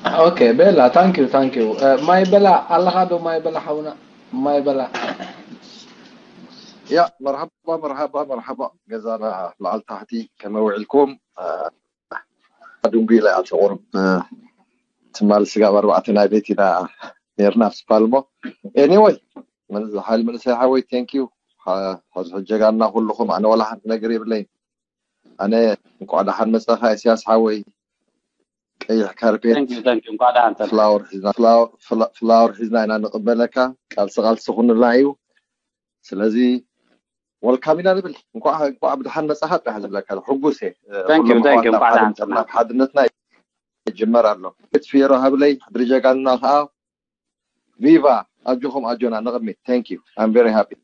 ኦኬ ቤላ፣ ታንክ ዩ ታንክ ዩ። ማይ በላ ኣለኻ ዶ? ማይ በላ ሓውና፣ ማይ በላ። ያ መርሓባ መርሓባ መርሓባ፣ ገዛና ላዕሊ ታሕቲ፣ ከመይ ውዒልኩም? ድንጉ ኢለ ኣተ ቁርብ ትማል ስጋብ ኣርባዕተ ናይ ቤት ኢና ነርና ኣብ ስፓልሞ። ኤኒወይ ሓይል መንእሰይ ሓወይ፣ ቴንክ ዩ። ሕዚ ሕጀጋና ኩልኹም፣ ኣነ ዋላ ሓንቲ ነገር የብለይን። ኣነ እንኳዕ ደሓን መጻኻ ኢሳያስ ሓወይ። ቀይሕ ካርፔት Thank you, thank you። እንኳዕ ደሓን ተመ- ፍላወር ሒዝና ፍላወር ሒዝና ኢና ንቕበለካ። ቃልሲ ቃልሲ ኩንልና እዩ። ስለዚ ወልካም ኢና ንብል። እንኳዕ እንኳዕ ብደሓን መጻኻ ጥራሕ ዝብለካ ሕጉስ እየ። Thank you, ኩሎም thank you። ኣሕዋትና እንኳዕ ደሓን ሓድነትና ሓድነትና ይጅመር ኣሎ። ክትፍየሮ ሃብለይ ሕድሪ ጀጋኑና ከዓ ቪቫ። ኣጆኹም ኣጆና ንቕድሚት። Thank you, I'm very happy።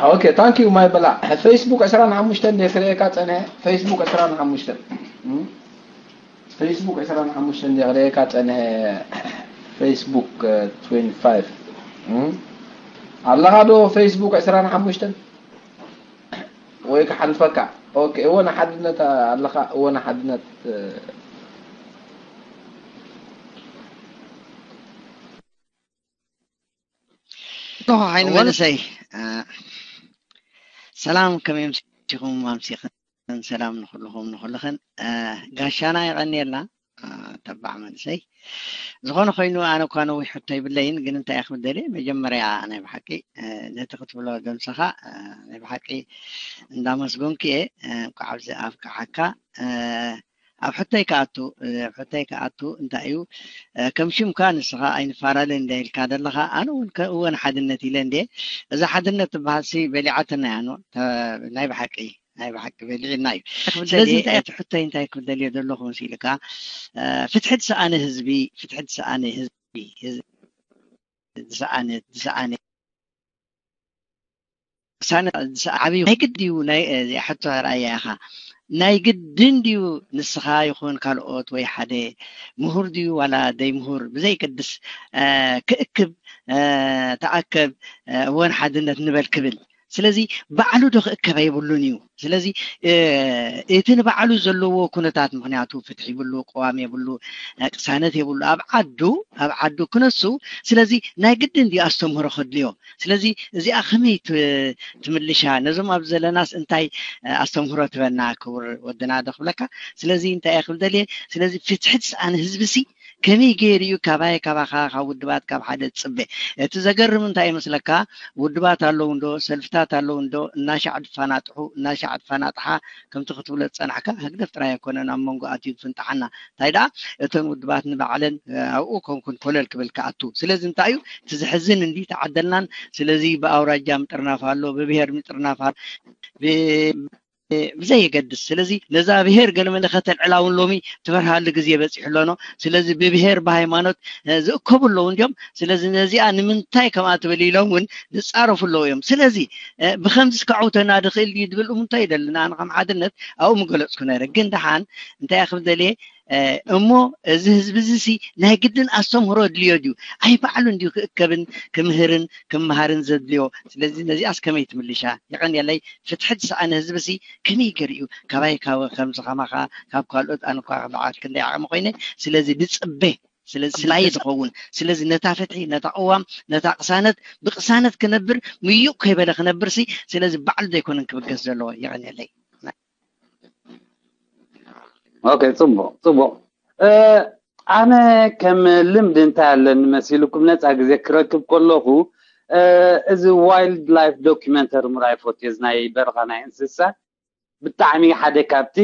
ኦኬ ታንክ ዩ ማይ በላ። ፌስቡክ ዕስራን ሓሙሽተን እንደ ክርእየካ ጸንሐ። ፌስቡክ ዕስራን ሓሙሽተን እም? ፌስቡክ ዕስራን ሓሙሽተን እንደ ክርእየካ ጸንሐ። ፌስቡክ ትዌንቲ ፋይቭ እም? ኣለኻ ዶ ፌስቡክ ዕስራን ሓሙሽተን ወይ ክሓልፈካ? ኦኬ እወ ንሓድነት ኣለኻ። እወ ንሓድነት ኣለኹ ሓይሊ መንእሰይ። ሰላም፣ ከመይ ኣምሲኹም? ኣምሲኽን ሰላም ንኹልኹም ንኹልኽን። ጋሻና የቐንየልና። ተባዕ መንእሰይ ዝኾነ ኮይኑ ኣነ እኳ ነዊሕ ሕቶ ይብለይን፣ ግን እንታይ ክብል ደልየ፣ መጀመርያ ናይ ብሓቂ ነቲ ክትብሎ ዘምሰኻ ናይ ብሓቂ እንዳመስገንኩ እየ። እንኳዕ ኣብዚ ኣብቅዓካ። ኣብ ሕቶይ ክኣቱ ኣብ ሕቶይ ክኣቱ እንታይ እዩ፣ ከም ሽምካ ንስኻ ኣይንፋላለን እንደ ኢልካ ዘለኻ፣ ኣነ እውን ከ- እወን ሓድነት ኢለ እንደ እዛ ሓድነት ትበሃል ሲ በሊዓትና እያ። ኖ ተ- ናይ ብሓቂ ናይ ብሓቂ በሊዕና እዩ። ስለዚ እንታይ እቲ ሕቶይ እንታይ ክብል ደልየ ዘለኹ መሲልካ፣ ፍትሒ ዝሰኣነ ህዝቢ ፍትሒ ዝሰኣነ ህዝቢ ህዝቢ ዝሰኣነ ዝሰኣነ ቅሳነት ዓብዩ ናይ ግድ እዩ። ናይ እዚኣ ሕቶ ርኣያ ኢኻ። ናይ ግድን ድዩ ንስኻ ይኹን ካልኦት ወይ ሓደ ምሁር ድዩ ዋላ ደይምሁር ብዘይቅድስ ክእክብ ተኣከብ እወን ሓድነት ንበል ክብል? ስለዚ ባዕሉ ዶ ክእከብ ኣይብሉን እዩ። ስለዚ እቲ ንባዕሉ ዘለዎ ኩነታት ምክንያቱ ፍትሒ ይብሉ፣ ቅዋም የብሉ፣ ቅሳነት የብሉ ኣብ ዓዱ ኣብ ዓዱ ክነሱ። ስለዚ ናይ ግድን ድዩ ኣስተምህሮ ከድልዮ? ስለዚ እዚኣ ከመይ ትምልሻ? ነዞም ኣብ ዘለናስ እንታይ ኣስተምህሮ ትበና? ክቡር ወድና ዶ ክብለካ። ስለዚ እንታይ እየ ክብል ደልየ፣ ስለዚ ፍትሒ ዝሰኣነ ህዝቢ ሲ ከመይ ገይሩ እዩ ካባይ ካባኻ ካብ ውድባት ካብ ሓደ ዝፅበ? እቲ ዘገርም እንታይ ይመስለካ? ውድባት ኣለዉ እንዶ ሰልፍታት ኣለዉ እንዶ እናሻዕ ድፋናጥሑ እናሻዕ ድፋናጥሓ ከምቲ ክትብሎ ዝፀናሕካ ህግደፍ ጥራይ ኣይኮነን ኣብ መንጎ ኣትዩ ዝፍንጣሓና። እንታይ ደኣ እተን ውድባት ንባዕለን ኣብኡ ኮንኩን ኮለል ክብል ክኣቱ። ስለዚ እንታይ እዩ እቲ ዝሕዝን እንዲ ተዓደልናን ስለዚ ብኣውራጃ ምጥርናፍ ኣሎ ብብሄር ምጥርናፍ ኣሎ ብዘየገድስ ስለዚ ነዛ ብሄር ገለመለ ከተልዕላ እውን ሎሚ ትበርሃሉ ግዜ በፂሑ ኣሎኖ። ስለዚ ብብሄር ብሃይማኖት ዝእከቡ ኣለዉ እንዲዮም። ስለዚ ነዚኣ ንምንታይ ከምኣ ትብል ኢሎም እውን ዝፃረፉ ኣለዉ እዮም። ስለዚ ብከምዚ ከዐውተና ድኽእል ድዩ ድብል እምንቶ ይደሊ ንኣነ ከም ሓድነት ኣብኡ ምገለፅኩ ነረ። ግን ደሓን እንታይ ክብል ደልየ እሞ እዚ ህዝቢ እዚ ሲ ናይ ግድን ኣስተምህሮ ድልዮ ድዩ? ኣይ ባዕሉ እንዲዩ ክእከብን ክምህርን ክመሃርን ዘድልዮ። ስለዚ ነዚኣስ ከመይ ትምልሻ? የቐንየለይ። ፍትሒ ዝሰኣነ ህዝቢ ሲ ከመይ ገይሩ እዩ ካባይ ካብ ከምዚ ከማኻ ካብ ካልኦት ኣነ እኳ በዓል ክንደይ ዓቕሚ ኮይነ ስለዚ ድፅበ ስለዚ ስላየ ዝኸውን ስለዚ ነታ ፍትሒ ነታ ቅዋም ነታ ቅሳነት ብቅሳነት ክነብር ምዩቕ ከይበለ ክነብር ሲ ስለዚ ባዕሉ ዘይኮነን ክብገስ ዘለዎ። የቐንየለይ። ኦኬ፣ ፅቡቕ ፅቡቕ። ኣነ ከም ልምዲ እንታይ ኣለኒ መሲልኩም ነፃ ግዜ ክረክብ ከለኹ እዚ ዋይልድ ላይፍ ዶኪመንተሪ ምርኣይ ፈትየ፣ ናይ በረኻ ናይ እንስሳ ብጣዕሚ ሓደ ካብቲ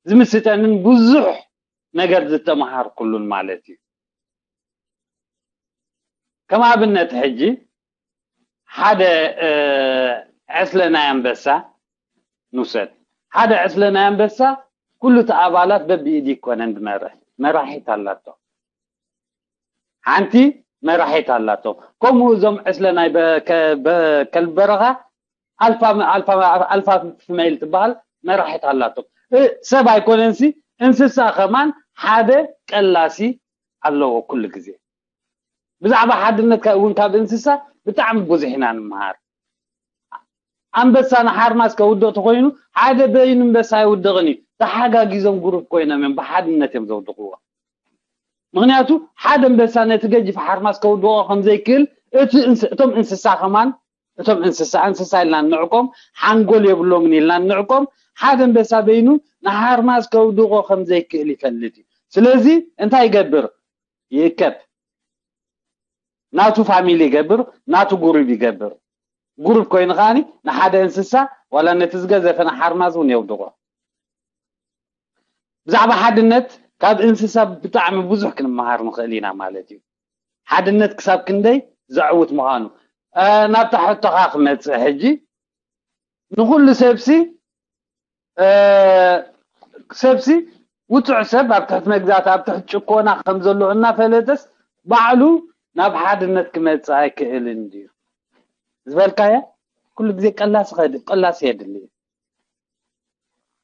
ዝምስጠንን ብዙሕ ነገር ዝተምሃርኩሉን ማለት እዩ። ከም ኣብነት ሕጂ ሓደ ዕስለ ናይ ኣንበሳ ንውሰድ። ሓደ ዕስለ ናይ ኣንበሳ ኩሉ እቲ ኣባላት በብኢድ ይኮነን ዝመርሕ፣ መራሒት ኣላቶ። ሓንቲ መራሒት ኣላቶ። ከምኡ እዞም ዕስለ ናይ ከልቢ በረኻ ኣልፋ ፊሜይል ትበሃል መራሒት ኣላቶ። ሰብ ኣይኮነንሲ እንስሳ ከማን ሓደ ቀላሲ ኣለዎ ኩሉ ግዜ። ብዛዕባ ሓድነትካ እውን ካብ እንስሳ ብጣዕሚ ብዙሕ ኢና ንምሃር። ኣንበሳ ንሓርማዝ ከውድቕ ተኮይኑ ሓደ በይኑ ኣንበሳ ኣይውድቕን እዩ። ተሓጋጊዞም ግሩፕ ኮይኖም እዮም ብሓድነት እዮም ዘውድቕዎ። ምክንያቱ ሓደ ኣንበሳ ነቲ ገጅፍ ሓርማዝ ከውድቖ ከም ዘይክእል እቲ እንስ- እቶም እንስሳ ከማን እቶም እንስሳ እንስሳ ኢልና ንዕቆም ሓንጎል የብሎምን ኢልና ንዕቆም ሓደ ኣንበሳ በይኑ ንሓርማዝ ከውድቖ ከም ዘይክእል ይፈልጥ እዩ። ስለዚ እንታይ ይገብር? ይእከብ ናቱ ፋሚሊ ይገብር ናቱ ጉሩብ ይገብር ጉሩብ ኮይኑ ከዓኒ ንሓደ እንስሳ ዋላ ነቲ ዝገዘፈ ንሓርማዝ እውን የውድቖ ብዛዕባ ሓድነት ካብ እንስሳ ብጣዕሚ ብዙሕ ክንመሃር ንኽእል ኢና ማለት እዩ ሓድነት ክሳብ ክንደይ ዘዕውት ምዃኑ ናብታ ሕቶኻ ክመፅእ ሕጂ ንኩሉ ሰብሲ ሰብሲ ውፁዕ ሰብ ኣብ ትሕቲ መግዛእቲ ኣብ ትሕቲ ጭኮና ከም ዘሎ እናፈለጠስ ባዕሉ ናብ ሓድነት ክመፅእ ኣይክእልን ድዩ ዝበልካያ ኩሉ ግዜ ቀላሲ ከድ- ቀላሲ የድሊ እዩ።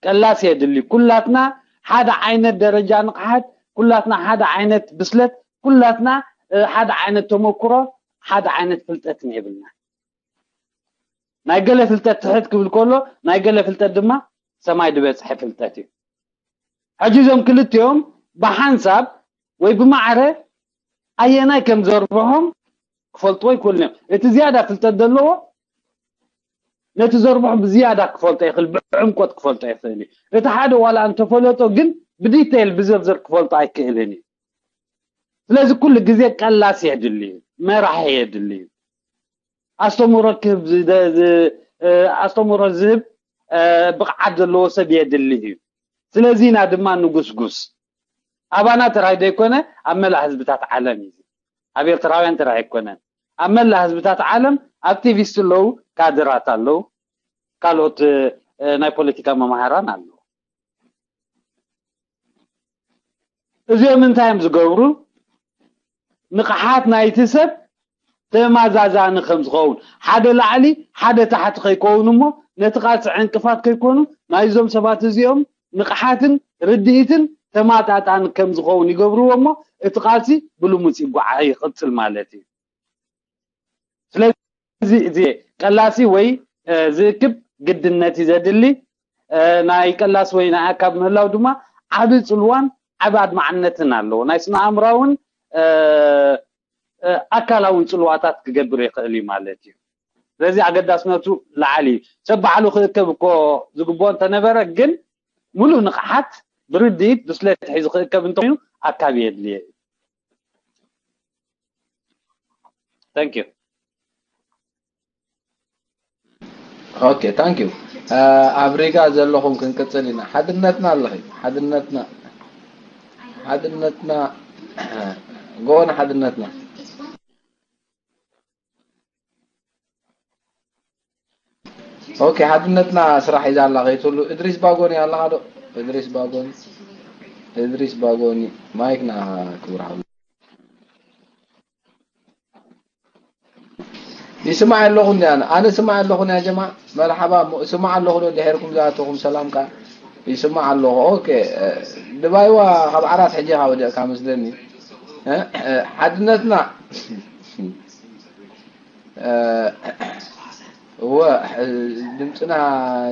ቀላሲ የድሊ ኩላትና ሓደ ዓይነት ደረጃ ንቕሓት ኩላትና ሓደ ዓይነት ብስለት ኩላትና ሓደ ዓይነት ተመክሮ ሓደ ዓይነት ፍልጠትን የብልና ናይ ገለ ፍልጠት ትሕት ክብል ከሎ ናይ ገለ ፍልጠት ድማ ሰማይ ዝበፅሐ ፍልጠት እዩ ሕጂ እዞም ክልቲኦም ብሓንሳብ ወይ ብማዕረ ኣየናይ ከም ዘርብሖም ክፈልጥዎ ይክእሉን እዮም እቲ ዝያዳ ፍልጠት ዘለዎ ነቲ ዘርብሖ ብዝያዳ ክፈልጦ ይኽእል ብዕምቆት ክፈልጦ ይኽእል እዩ እቲ ሓደ ዋላ እንተፈለጦ ግን ብዲቴይል ብዝርዝር ክፈልጦ ኣይክእልን እዩ ስለዚ ኩሉ ግዜ ቀላሲ የድሊ እዩ መራሒ የድሊ እዩ ኣስተምህሮ ክህብ ኣስተምህሮ ዝህብ ብቕዓት ዘለዎ ሰብ የድሊ እዩ ስለዚ ኢና ድማ ንጉስጉስ ኣባና ጥራይ ዘይኮነ ኣብ መላእ ህዝብታት ዓለም እዩ ኣብ ኤርትራውያን ጥራይ ኣይኮነን ኣብ መላእ ህዝብታት ዓለም ኣክቲቪስት ኣለዉ ካድራት ኣለዉ ካልኦት ናይ ፖለቲካ መማህራን ኣለዉ እዚኦም እንታይ እዮም ዝገብሩ ንቕሓት ናይቲ ሰብ ተማዛዛኒ ከም ዝኸውን ሓደ ላዕሊ ሓደ ታሕቲ ከይከውን እሞ ነቲ ቃልሲ ዕንቅፋት ከይኮኑ ናይዞም ሰባት እዚኦም ንቕሓትን ርድኢትን ተማጣጣኒ ከም ዝኸውን ይገብርዎ እሞ እቲ ቃልሲ ብልሙፅ ይጓዓ ይቕፅል ማለት እዩ ስለዚ እዚ ቀላሲ ወይ ዝእክብ ግድነት እዩ ዘድሊ ናይ ቀላሲ ወይ ናይ ኣካብ ምህላው ድማ ዓቢ ፅልዋን ዓቢ ኣድማዕነትን ኣለዎ ናይ ስነ ኣእምራውን ኣካላውን ፅልዋታት ክገብር ይኽእል እዩ ማለት እዩ ስለዚ ኣገዳስነቱ ላዓሊ እዩ ሰብ ባዕሉ ክእከብ እኮ ዝግብኦ እንተነበረ ግን ሙሉእ ንቕሓት ብርድኢት ብስለት ሒዙ ክእከብ እንተኮይኑ ኣካብ የድልየ እዩ Thank you. Okay, thank you. ኣብ ሪጋ ዘለኹም ክንቅጽል ኢና። ሓድነትና ኣለኺ። ሓድነትና ሓድነትና ጎን ሓድነትና ኦኬ ሓድነትና ስራሕ ሒዛ ኣላ ከይትብሉ እድሪስ ባጎኒ ኣለኻ ዶ እድሪስ ባጎኒ እድሪስ ባጎኒ ማይክ ንዓኻ ክቡር ሓው ይስማዕ ኣለኹ እንዲ ኣነ ኣነ ስማዕ ኣለኹ ናይ ጀማ መርሓባ ስማዕ ኣለኹ ዶ ድሕርኩም ዝኣተኹም ሰላምካ ይስማዕ ኣለኹ ኦኬ ድባይዋ ካብ ዓራት ሕጂ ኢኻ ወዲቕካ መስለኒ ሓድነትና እወ ድምፅና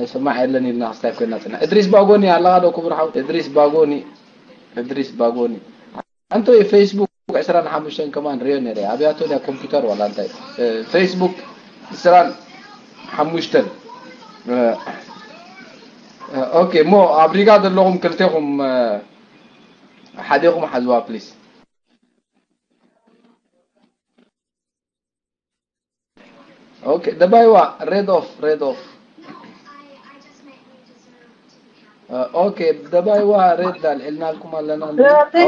ይስማዕ የለን ኢልና ክስታይ ኮይና ፅና እድሪስ ባጎኒ ኣለኻ ዶ ክቡር ሓው እድሪስ ባጎኒ እድሪስ ባጎኒ ኣንተ ፌስቡክ ዕስራን ሓሙሽተን ከማን ሪኦ ነረ ኣብያቶ ናይ ኮምፒውተር ዋላ እንታይ ፌስቡክ ዕስራን ሓሙሽተን ኦኬ እሞ ኣብ ሪጋ ዘለኹም ክልቴኹም ሓዴኹም ሓዝዋ ፕሊስ Okay, ደባይዋ red off, red off. Okay, ደባይዋ red ኣልዒልናልኩም ኣለና።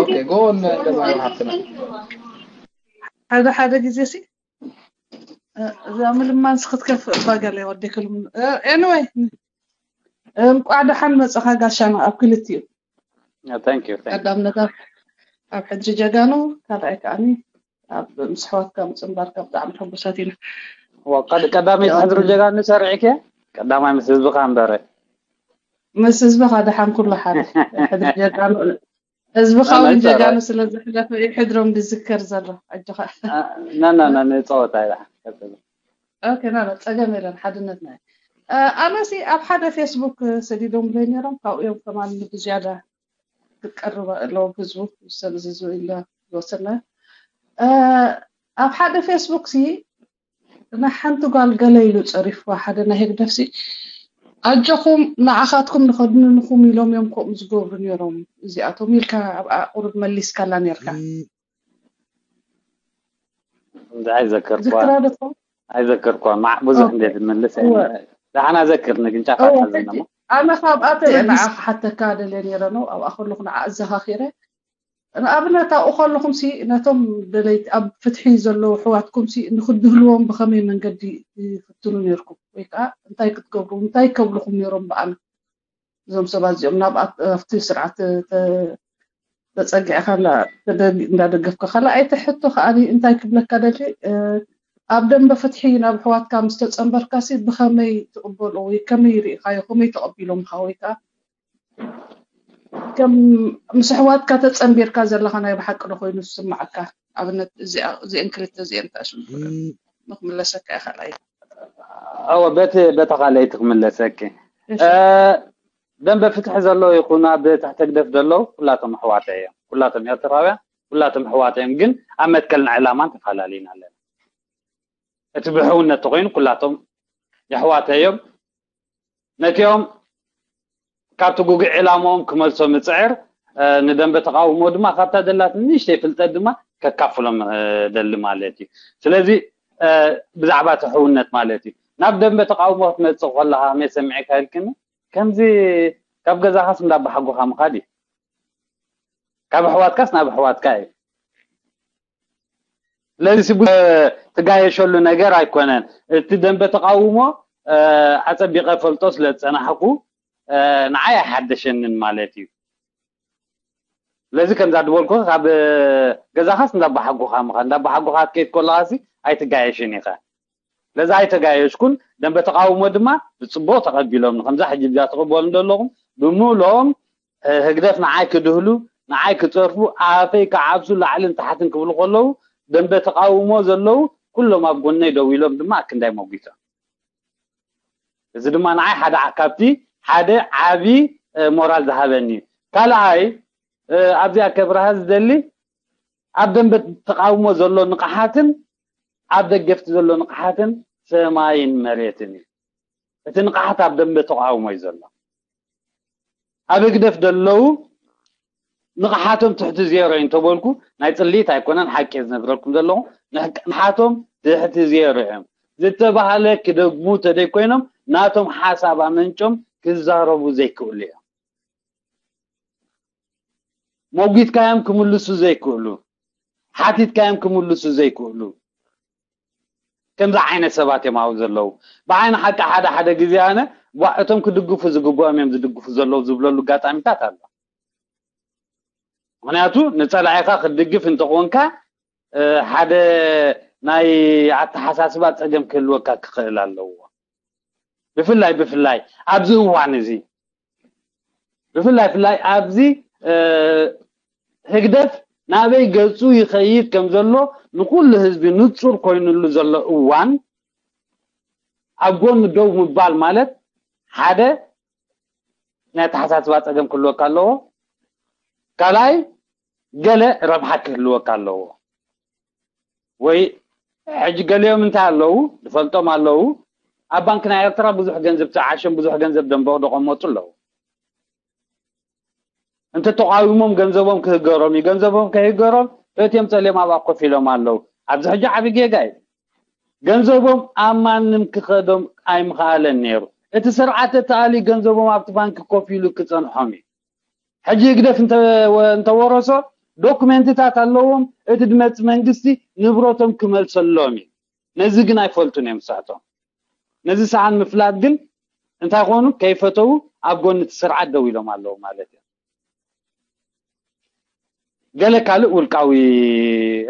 Okay, go on ደባይዋ ሓፍትና። ሓደ ሓደ ግዜ ሲ እዛ ምልማንስ ክትከፍእ እባ ገለ ወዲክልም anyway እንቋዕ ደሓን መፀኻ ጋሻና ኣብ ክልቲኡ Thank you. Thank you. ቀዳምነት ኣብ ሕድሪ ጀጋኑ ካልኣይ ከዓኒ ኣብ ምስ ኣሕዋትካ ምፅንባርካ ብጣዕሚ ሕጉሳት ኢና። ዋ ቀድ- ቀዳመይቲ ሕድሪ ጀጋኑ ሰሪዕኪ ቀዳማይ ምስ ህዝብኻ እምበረ ምስ ህዝብኻ ደሓን ኩሉ ሓደ ሕድሪ ጀጋኑ ህዝብኻ እውን ጀጋኑ ስለ ዘሕለፈ እዩ ሕድሮም ዝዝከር ዘሎ ኣጆኻ። ናናና ንፀወታ ኢላ ቀፅል። ኦኬ ናና ፀገም የለን ሓድነትና እዩ። ኣነሲ ኣብ ሓደ ፌስቡክ ሰዲዶምለይ ነይሮም። ካብኡ እዮም ከማን ብዝያዳ ክቀርብ ኣለዎም ህዝቡ፣ ሰብ እዚ ዝብል ኢለ ዝወሰነ። ኣብ ሓደ ፌስቡክ ሲ ንሓንቲ ጓል ገለ ኢሉ ጸሪፍዋ፣ ሓደ ናይ ህግደፍሲ፣ ኣጆኹም ንዓኻትኩም ንኸድንንኹም ኢሎም እዮም ከምኡ ዝገብሩ ነይሮም እዚኣቶም ኢልካ ኣብኣ ቁሩብ መሊስካላ ነይርካ። እንደ ኣይዘከርኳ ዝክራ ዶ ትኸውን? ኣይዘከርኳ ማዕ ብዙሕ ኦኬ። እንደ ትመልስ እወ። ዳሕና ዘክር ንግንጫፋት እወ፣ ሓዘና ሕጂ ኣነ ካብኣ ተየ ንዓ ክሓተካ ደልየ ነይረ ነው ኣብኣ ከለኹ ንዓ ኣዘኻኺረ። ንኣብነት ኣብኡ ከለኹም ሲ ነቶም ደለይቲ ኣብ ፍትሒ ዘለዉ ኣሕዋትኩም ሲ ንክድህልዎም ብኸመይ መንገዲ ትፍትኑ ነይርኩም ወይ ከዓ እንታይ ክትገብሩ እንታይ ከብልኹም ነይሮም ብኣና እዞም ሰባት እዚኦም ናብ ኣብቲ ስርዓት ተ- ተጸጊዕካ እንዳ- ተደግ- እንዳደገፍካ ካልኣይቲ ሕቶ ከዓ እንታይ ክብለካ ደሊ ኣብ ደንበ ፍትሒ ናብ ኣሕዋትካ ምስ ተጸንበርካ ሲ ብኸመይ ትቕበሎ ወይ ከመይ ርኢኻዮ ከመይ ተቐቢሎምካ ወይ ከዓ ከም ምስ ኣሕዋትካ ተጸንቢርካ ዘለኻ ናይ ብሓቂ ዶ ኮይኑ ዝስምዓካ ኣብነት እዚኣን ክልተ እዚአን ተኣሽሙ ንክምለሰካ እየ ካልኣይ ኣወ በቲ በታ ካልኣይቲ ክምለሰኪ ደንበ ፍትሒ ዘለዉ ይኹኑ ኣብ ትሕቲ ህግደፍ ዘለዉ ኩላቶም ኣሕዋተይ እዮም ኩላቶም ኤርትራውያን ኩላቶም ኣሕዋተይ እዮም ግን ኣብ መትከልን ዕላማን ተፈላለዩና ኣለና እቲ ብሕውነት ተኮይኑ ኩላቶም የሕዋተይ እዮም ነቲኦም ካብቲ ጉጉዕ ዕላማኦም ክመልሶም እፅዕር ንደንበ ተቃውሞ ድማ ካብታ ዘላት ንእሽተይ ፍልጠት ድማ ከካፍሎም ደሊ ማለት እዩ ስለዚ ብዛዕባ እቲ ሕውነት ማለት እዩ ናብ ደንበ ተቃውሞ ክትመፅእ ከለካ ከመይ ሰሚዕካ ኢልክኒ ከምዚ ካብ ገዛካስ እንዳባሓጎካ ምካድ እዩ ካብ ኣሕዋትካስ ናብ ኣሕዋትካ እዩ ስለዚ ትጋየሸሉ ነገር ኣይኮነን እቲ ደንበ ተቃውሞ ኣፀቢቀ ፈልጦ ስለ ዝፀናሕኩ ንዓይ ኣይሓደሸንን ማለት እዩ ስለዚ ከምዛ ዝበልኩ ካብ ገዛኻስ እንዳባሓጎኻ ምኻ እንዳባሓጎኻ ትከይድ ከለኻሲ ኣይትጋየሽን ኢኻ ስለዚ ኣይተጋየሽኩን ደንበ ተቃውሞ ድማ ብፅቡቅ ተቀቢሎም ከምዛ ሕጂ ብዛ ትቅበሉ ዘለኹም ብምሎም ህግደፍ ንዓይ ክድህሉ ንዓይ ክፀርፉ ኣፈይ ክዓብሱ ላዕልን ታሕትን ክብሉ ከለዉ ደንበ ተቃውሞ ዘለዉ ኩሎም ኣብ ጎነይ ደው ኢሎም ድማ ኣክንዳይ መጒቶም እዚ ድማ ንዓይ ሓደ ካብቲ ሓደ ዓቢ ሞራል ዝሃበኒ እዩ ካልኣይ ኣብዚ ኣከብርሃ ዝደሊ ኣብ ደንበ ተቃውሞ ዘሎ ንቕሓትን ኣብ ደገፍቲ ዘሎ ንቕሓትን ሰማይን መሬትን እዩ እቲ ንቕሓት ኣብ ደንበ ተቃውሞ እዩ ዘሎ ኣብ ህግደፍ ዘለዉ ንቕሓቶም ትሕቲ ዜሮ እዩ እንተበልኩ ናይ ፅልኢት ኣይኮነን ሓቂ ዝነግረልኩም ዘለኹ ንቕሓቶም ትሕቲ ዜሮ እዮም ዝተባህለ ክደግሙ ተደይኮይኖም ናቶም ሓሳብ ኣመንጮም ክዛረቡ ዘይክእሉ እዮም ሞጒትካዮም ክምልሱ ዘይክእሉ ሓቲትካዮም ክምልሱ ዘይክእሉ ከምዚ ዓይነት ሰባት እዮም ኣብኡ ዘለዉ ብዓይኒ ሓቂ ሓደ ሓደ ግዜ ኣነ እቶም ክድግፉ ዝግብኦም እዮም ዝድግፉ ዘለዉ ዝብለሉ ኣጋጣሚታት ኣሎ ምክንያቱ ንፀላዒካ ክትድግፍ እንተኾንካ ሓደ ናይ ኣተሓሳስባ ፀገም ክህልወካ ክኽእል ኣለዎ ብፍላይ ብፍላይ ኣብዚ እዋን እዚ ብፍላይ ፍላይ ኣብዚ ህግደፍ ናበይ ገፁ ይኸይድ ከም ዘሎ ንኩሉ ህዝቢ ንፁር ኮይኑሉ ዘሎ እዋን ኣብ ጎኒ ደው ምባል ማለት ሓደ ናይ ኣተሓሳስባ ፀገም ክህልወካ ኣለዎ ካልኣይ ገለ ረብሓ ክህልወካ ኣለዎ ወይ ሕጂ ገሊኦም እንታይ ኣለዉ ዝፈልጦም ኣለዉ ኣብ ባንክ ናይ ኤርትራ ብዙሕ ገንዘብ ተዓሸም ብዙሕ ገንዘብ ደንበቕ ደቐመጡ ኣለዉ እንተ ተቃዊሞም ገንዘቦም ክህገሮም እዩ ገንዘቦም ከይህገሮም እትዮም ጸልዮም ኣብኣ ኮፍ ኢሎም ኣለዉ ኣብዚ ሕጂ ዓቢ ጌጋ እዩ ገንዘቦም ኣብ ማንም ክኸዶም ኣይምኽኣለን ነይሩ እቲ ስርዓት ተተኣልዩ ገንዘቦም ኣብቲ ባንክ ኮፍ ኢሉ ክጸንሖም እዩ ሕጂ ህግደፍ እንተወረሶ ዶኩሜንትታት ኣለዎም እቲ ድመፅ መንግስቲ ንብረቶም ክመልሰሎም እዩ ነዚ ግን ኣይፈልጡን እዮም ንሳቶም ነዚ ሰኣን ምፍላጥ ግን እንታይ ኮኑ ከይፈተው ኣብ ጎኒ እቲ ስርዓት ደው ኢሎም ኣለዉ ማለት እዩ ገለ ካልእ ውልቃዊ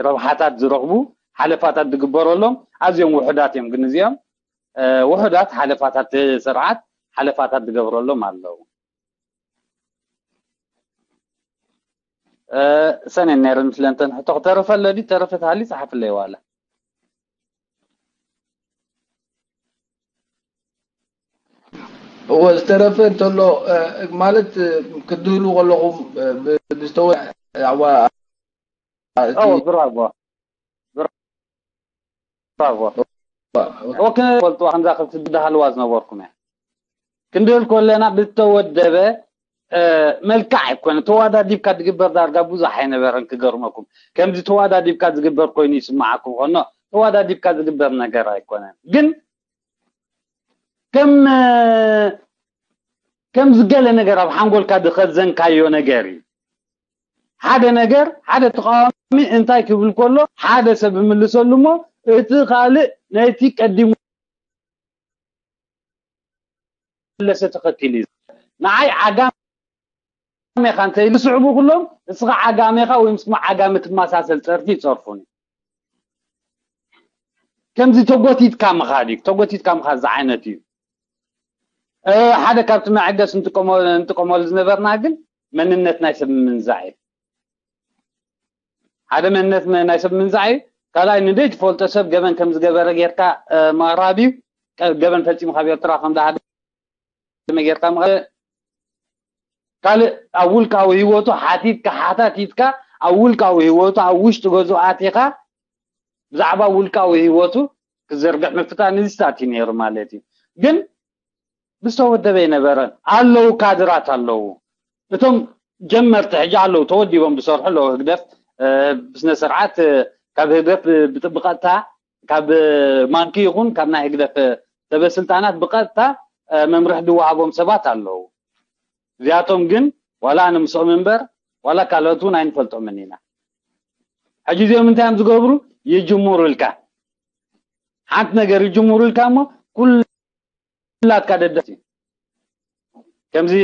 ረብሓታት ዝረኽቡ ሓለፋታት ዝግበረሎም ኣዝዮም ውሑዳት እዮም ግን እዚኦም ውሑዳት ሓለፋታት ስርዓት ሓለፋታት ዝገብረሎም ኣለዉ ሰነ ነይረን ስለንተን ሕቶ ክተረፈ ኣሎ ድዩ ተረፈ ተሃልዩ ፀሓፍለይ ዋላ እወ፣ ዝተረፈ እንተሎ፣ እ፣ ማለት፣ እ፣ ክትድህሉ ከለኹም፣ እ፣ ብ-፣ ብዝተወ-፣ ኣዋ-፣ እቲ ኣዎ፣ ብራቮ። ብራቮ። ኦኬ፣ ፈልጥዋ ከምዛ ክልቲ ዝደሃልዋ ዝነበርኩም እያ። ክንድህል ከለና ብዝተወደበ፣ እ፣ መልክዕ ኣይኮነ። ተዋዳዲብካ ዝግበር ዳርጋ ብዙሕ ኣይነበረን ክገርመኩም። ከምዚ ተዋዳዲብካ ዝግበር ኮይኑ ይስምዓኩም ኾኖ፣ ተዋዳዲብካ ዝግበር ነገር ኣይኮነን። ግን ከም፣ እ፣ ከም ዝገለ ነገር ኣብ ሓንጎልካ ዝኸዘንካዮ ነገር እዩ። ሓደ ነገር፣ ሓደ ተቃዋሚ እንታይ ክብል ከሎ፣ ሓደ ሰብ ይምልሰሉ እሞ፣ እቲ ካልእ ነቲ ቀዲሙ መለሰ ተኸቲሉ እዩ። ንዓይ ዓጋመ ኢኻ እንተ ኢሉ ዝስዕቡ ኩሎም፣ እስኻ ዓጋመ ኢኻ ወይ ምስ ዓጋመ ትመሳሰል ጸርፊ ይጸርፉኒ። ከምዚ ተጎቲትካ ምኻድ እዩ፣ ተጎቲትካ ምኻድ ዝዓይነት እዩ። እ፣ ሓደ ካብቲ መዐገስ እንጥቀሞ-፣ እንጥቀመሉ ዝነበርና ግን መንነት ናይ ሰብ ምንዛዕ እዩ። ሓደ መንነት ነ-፣ ናይ ሰብ ምንዛዕ እዩ። ካልኣይ ንደይ ትፈልጦ ሰብ ገበን ከም ዝገበረ ጌርካ፣ እ፣ ምቕራብ እዩ። ቀ-፣ ገበን ፈጺሙ ካብ ኤርትራ ከም ዝሃደ ጌርካ ምቕራብ። ካልእ ኣብ ውልቃዊ ህይወቱ ሓቲትካ፣ ሓታቲትካ ኣብ ውልቃዊ ህይወቱ ኣብ ውሽጢ ገዝኡ ኣቲኻ ብዛዕባ ውልቃዊ ህይወቱ ክዘርግሕ ምፍታን እዚ ስታት እዩ ነይሩ ማለት እዩ። ግን ብዝተወደበ ኣይነበረን። ኣለዉ፣ ካድራት ኣለዉ። እቶም ጀመርቲ ሕጂ ኣለዉ፣ ተወዲቦም ዝሰርሑ ኣለዉ። ህግደፍ፣ እ፣ ብስነ ስርዓት፣ እ፣ ካብ ህግደፍ ብ-፣ ብጥ-፣ ብቐጥታ ካብ ማንኪ ይኹን ካብ ናይ ህግደፍ ሰበስልጣናት ብቐጥታ፣ እ፣ መምርሒ ዝወሃቦም ሰባት ኣለዉ። እዚኣቶም ግን ዋላ ኣነ ምስኦም እምበር ዋላ ካልኦት እውን ኣይንፈልጦምን ኢና። ሕጂ እዚኦም እንታይ እዮም ዝገብሩ? ይጅምሩልካ። ሓንቲ ነገር ይጅምሩልካ እሞ ኩላትካ ደደስ እዩ። ከምዚ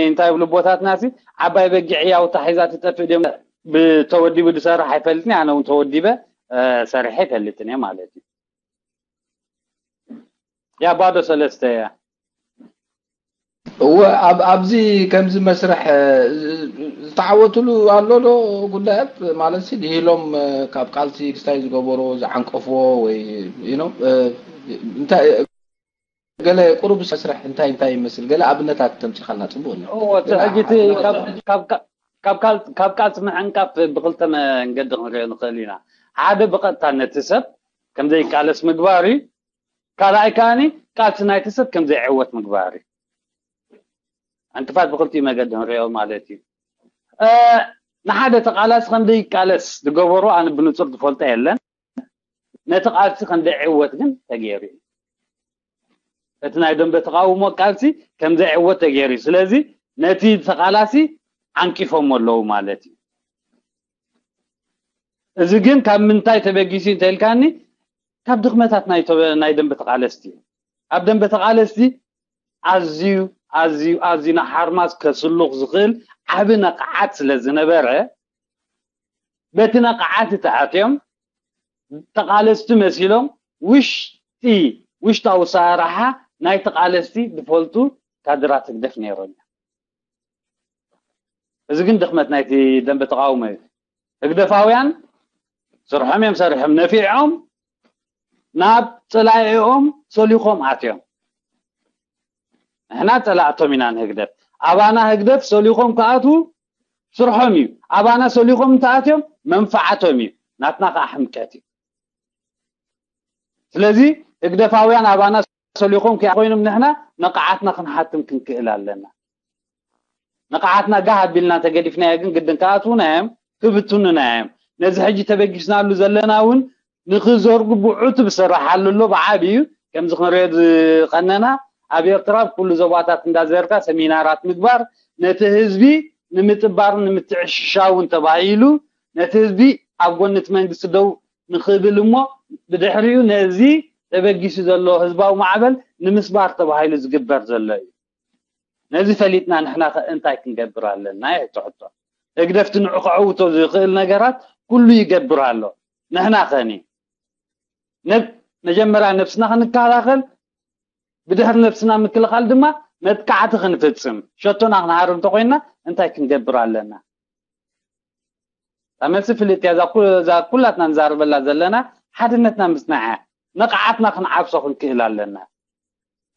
እንታይ ይብሉ ቦታትና ሲ፣ ዓባይ በጊዕ ያውታ ሒዛ ትጠፍእ ድዮም። ብተወዲቡ ዝሰርሕ ኣይፈልጥን እየ፣ ኣነ እውን ተወዲበ፣ እ፣ ሰሪሐ ኣይፈልጥን እየ ማለት እዩ። ያ ባዶ ሰለስተ እያ። እወ፣ ኣብ-፣ ኣብዚ ከምዚ መስርሕ፣ እ፣ ዝተዓወትሉ ኣሎ ዶ ጉዳያት? ማለት ሲ ድሂሎም፣ እ፣ ካብ ቃልሲ ክስታይ ዝገበሮ ዝዓንቀፍዎ ወይ፣ you know፣ እ፣ እንታይ፣ ገለ ቁሩብ መስርሕ እንታይ እንታይ ይመስል? ገለ ኣብነታት ተምጺኻልና ጽቡቕ ነይሩ። እወ፣ እቲ ገለ ሕጂ እቲ ኣብ-፣ ካብ፣ ካብ፣ ካብ፣ ካብ ቃል-፣ ካብ ቃልሲ ምዕንቃፍ ብክልተ መንገዲ ክንሪኦ ንኽእል ኢና። ሓደ ብቐጥታ ነቲ ሰብ ከም ዘይቃለስ ምግባር እዩ። ካልኣይ ከኣኒ ቃልሲ ናይቲ ሰብ ከም ዘይዕወት ምግባር እዩ። ዕንቅፋት ብክልቲኡ መገዲ ንሪኦ ማለት እዩ። እ፣ ንሓደ ተቃላሲ ከም ዘይቃለስ ዝገበሮ ኣነ ብንጹር ዝፈልጦ የለን። ነቲ ቃልሲ ከም ዘይዕወት ግን ተገይሩ እዩ። እቲ ናይ ደንበ ተቃውሞ ቃልሲ ከም ዘይዕወት ተገይሩ እዩ። ስለዚ ነቲ ተቃላሲ ዓንቂፎም ኣለዉ ማለት እዩ። እዚ ግን ካብ ምንታይ ተበጊሱ እንተልካኒ፣ ካብ ድኽመታት ናይ ተበ-፣ ናይ ደንበ ተቃለስቲ እዩ። ኣብ ደንበ ተቃለስቲ ኣዝዩ፣ ኣዝዩ፣ ኣዝዩ ንሓርማዝ ከስሉኽ ዝኽእል ዓቢ ነቕዓት ስለ ዝነበረ፣ በቲ ነቕዓት ተኣትዮም ተቃለስቲ መሲሎም ውሽጢ፣ ውሽጣዊ ኣሰራርሓ ናይ ተቃለስቲ ዝፈልጡ ካድራት ህግደፍ ነይሮም እዮም። እዚ ግን ድኽመት ናይቲ ደንበ ተቃውሞ እዩ። ህግደፋውያን ስርሖም እዮም ሰሪሖም፣ ነፊዖም ናብ ጸላኢኦም ሰሊኾም ኣትዮም። ንሕና ጸላእቶም ኢና ንህግደፍ። ኣባና ህግደፍ ሰሊኾም ክኣትዉ ስርሖም እዩ። ኣባና ሰሊኾም እንተኣትዮም መንፍዓቶም እዩ። ናትና ከዓ ሕምቀት እዩ። ስለዚ ህግደፋውያን ኣባና ሰሊኾም ክኣ ኮይኖም ንሕና ነቕዓትና ክንሓትም ክንክእል ኣለና። ንቕዓትና ጋህ ኣቢልና እንተገዲፍናዮ ግን ግድን ክኣትዉና እዮም፣ ክብትኑና እዮም። ነዚ ሕጂ ተበጊስናሉ ዘለና እውን ንኽዘርግብዑ እቲ ዝስርሓሉ ኣሎ ብዓብዩ። ከምዚ ክንሪኦ ዝቐነና ኣብ ኤርትራ ኣብ ኩሉ ዞባታት እንዳዘርካ ሰሚናራት ምግባር ነቲ ህዝቢ ንምጥባርን ንምትዕሽሻውን ተባሂሉ ነቲ ህዝቢ ኣብ ጎኒ እቲ መንግስቲ ደው ንኽብል እሞ ብድሕሪኡ ነዚ ተበጊሱ ዘሎ ህዝባዊ ማዕበል ንምስባር ተባሂሉ ዝግበር ዘሎ እዩ። ነዚ ፈሊጥና ንሕና ከ እንታይ ክንገብር ኣለና? እያ እቲ ሕቶ። ህግደፍ እቲ ንዑ ከዕውቶ ዝኽእል ነገራት ኩሉ ይገብር ኣሎ። ንሕና ኸኒ? ነብ-፣ መጀመርያ ነብስና ክንከላኸል፣ ብድሕሪ ነብስና ምክልኻል ድማ መጥቃዕቲ ክንፍጽም፣ ሸቶና ክንሃርም እንተኾይንና እንታይ ክንገብር ኣለና? እታ መልሲ ፍልጥ እያ። እዛ ኩ-፣ እዛ ኩላትና ንዛረበላ ዘለና ሓድነትና ምጽናዕ እያ። ንቕዓትና ክንዓብሶ ክንክእል ኣለና።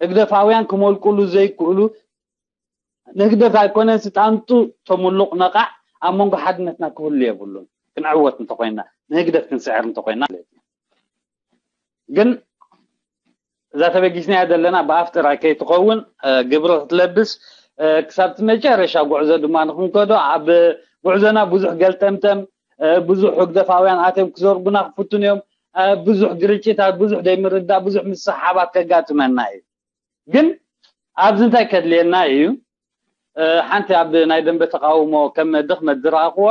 ህግደፋውያን ክመልቁሉ ዘይክእሉ ንህግደፍ ኣይኮነን ስጣንጡ ተምሉቕ ነቓዕ ኣብ መንጎ ሓድነትና ክህሉ የብሉን። ክንዕወት እንተኮይና ንህግደፍ ክንስዕር እንተኮይና ማለት እዩ። ግን እዛ ተበጊስናያ ዘለና ብኣፍ ጥራይ ከይትኸውን ግብሪ ክትለብስ ክሳብ እቲ መጨረሻ ጉዕዞ ድማ ንክንከዶ ኣብ ጉዕዞና ብዙሕ ገልጠምጠም ብዙሕ ህግደፋውያን ኣትዮም ክዘርጉና ክፍትኑ እዮም። ብዙሕ ግርጭታት፣ ብዙሕ ደይምርዳእ፣ ብዙሕ ምስሓባት ከጋጥመና እዩ። ግን ኣብዚ እንታይ ከድልየና እዩ? ሓንቲ ኣብ ናይ ደንበ ተቃውሞ ከም ድኽመት ዝረኣኽዎ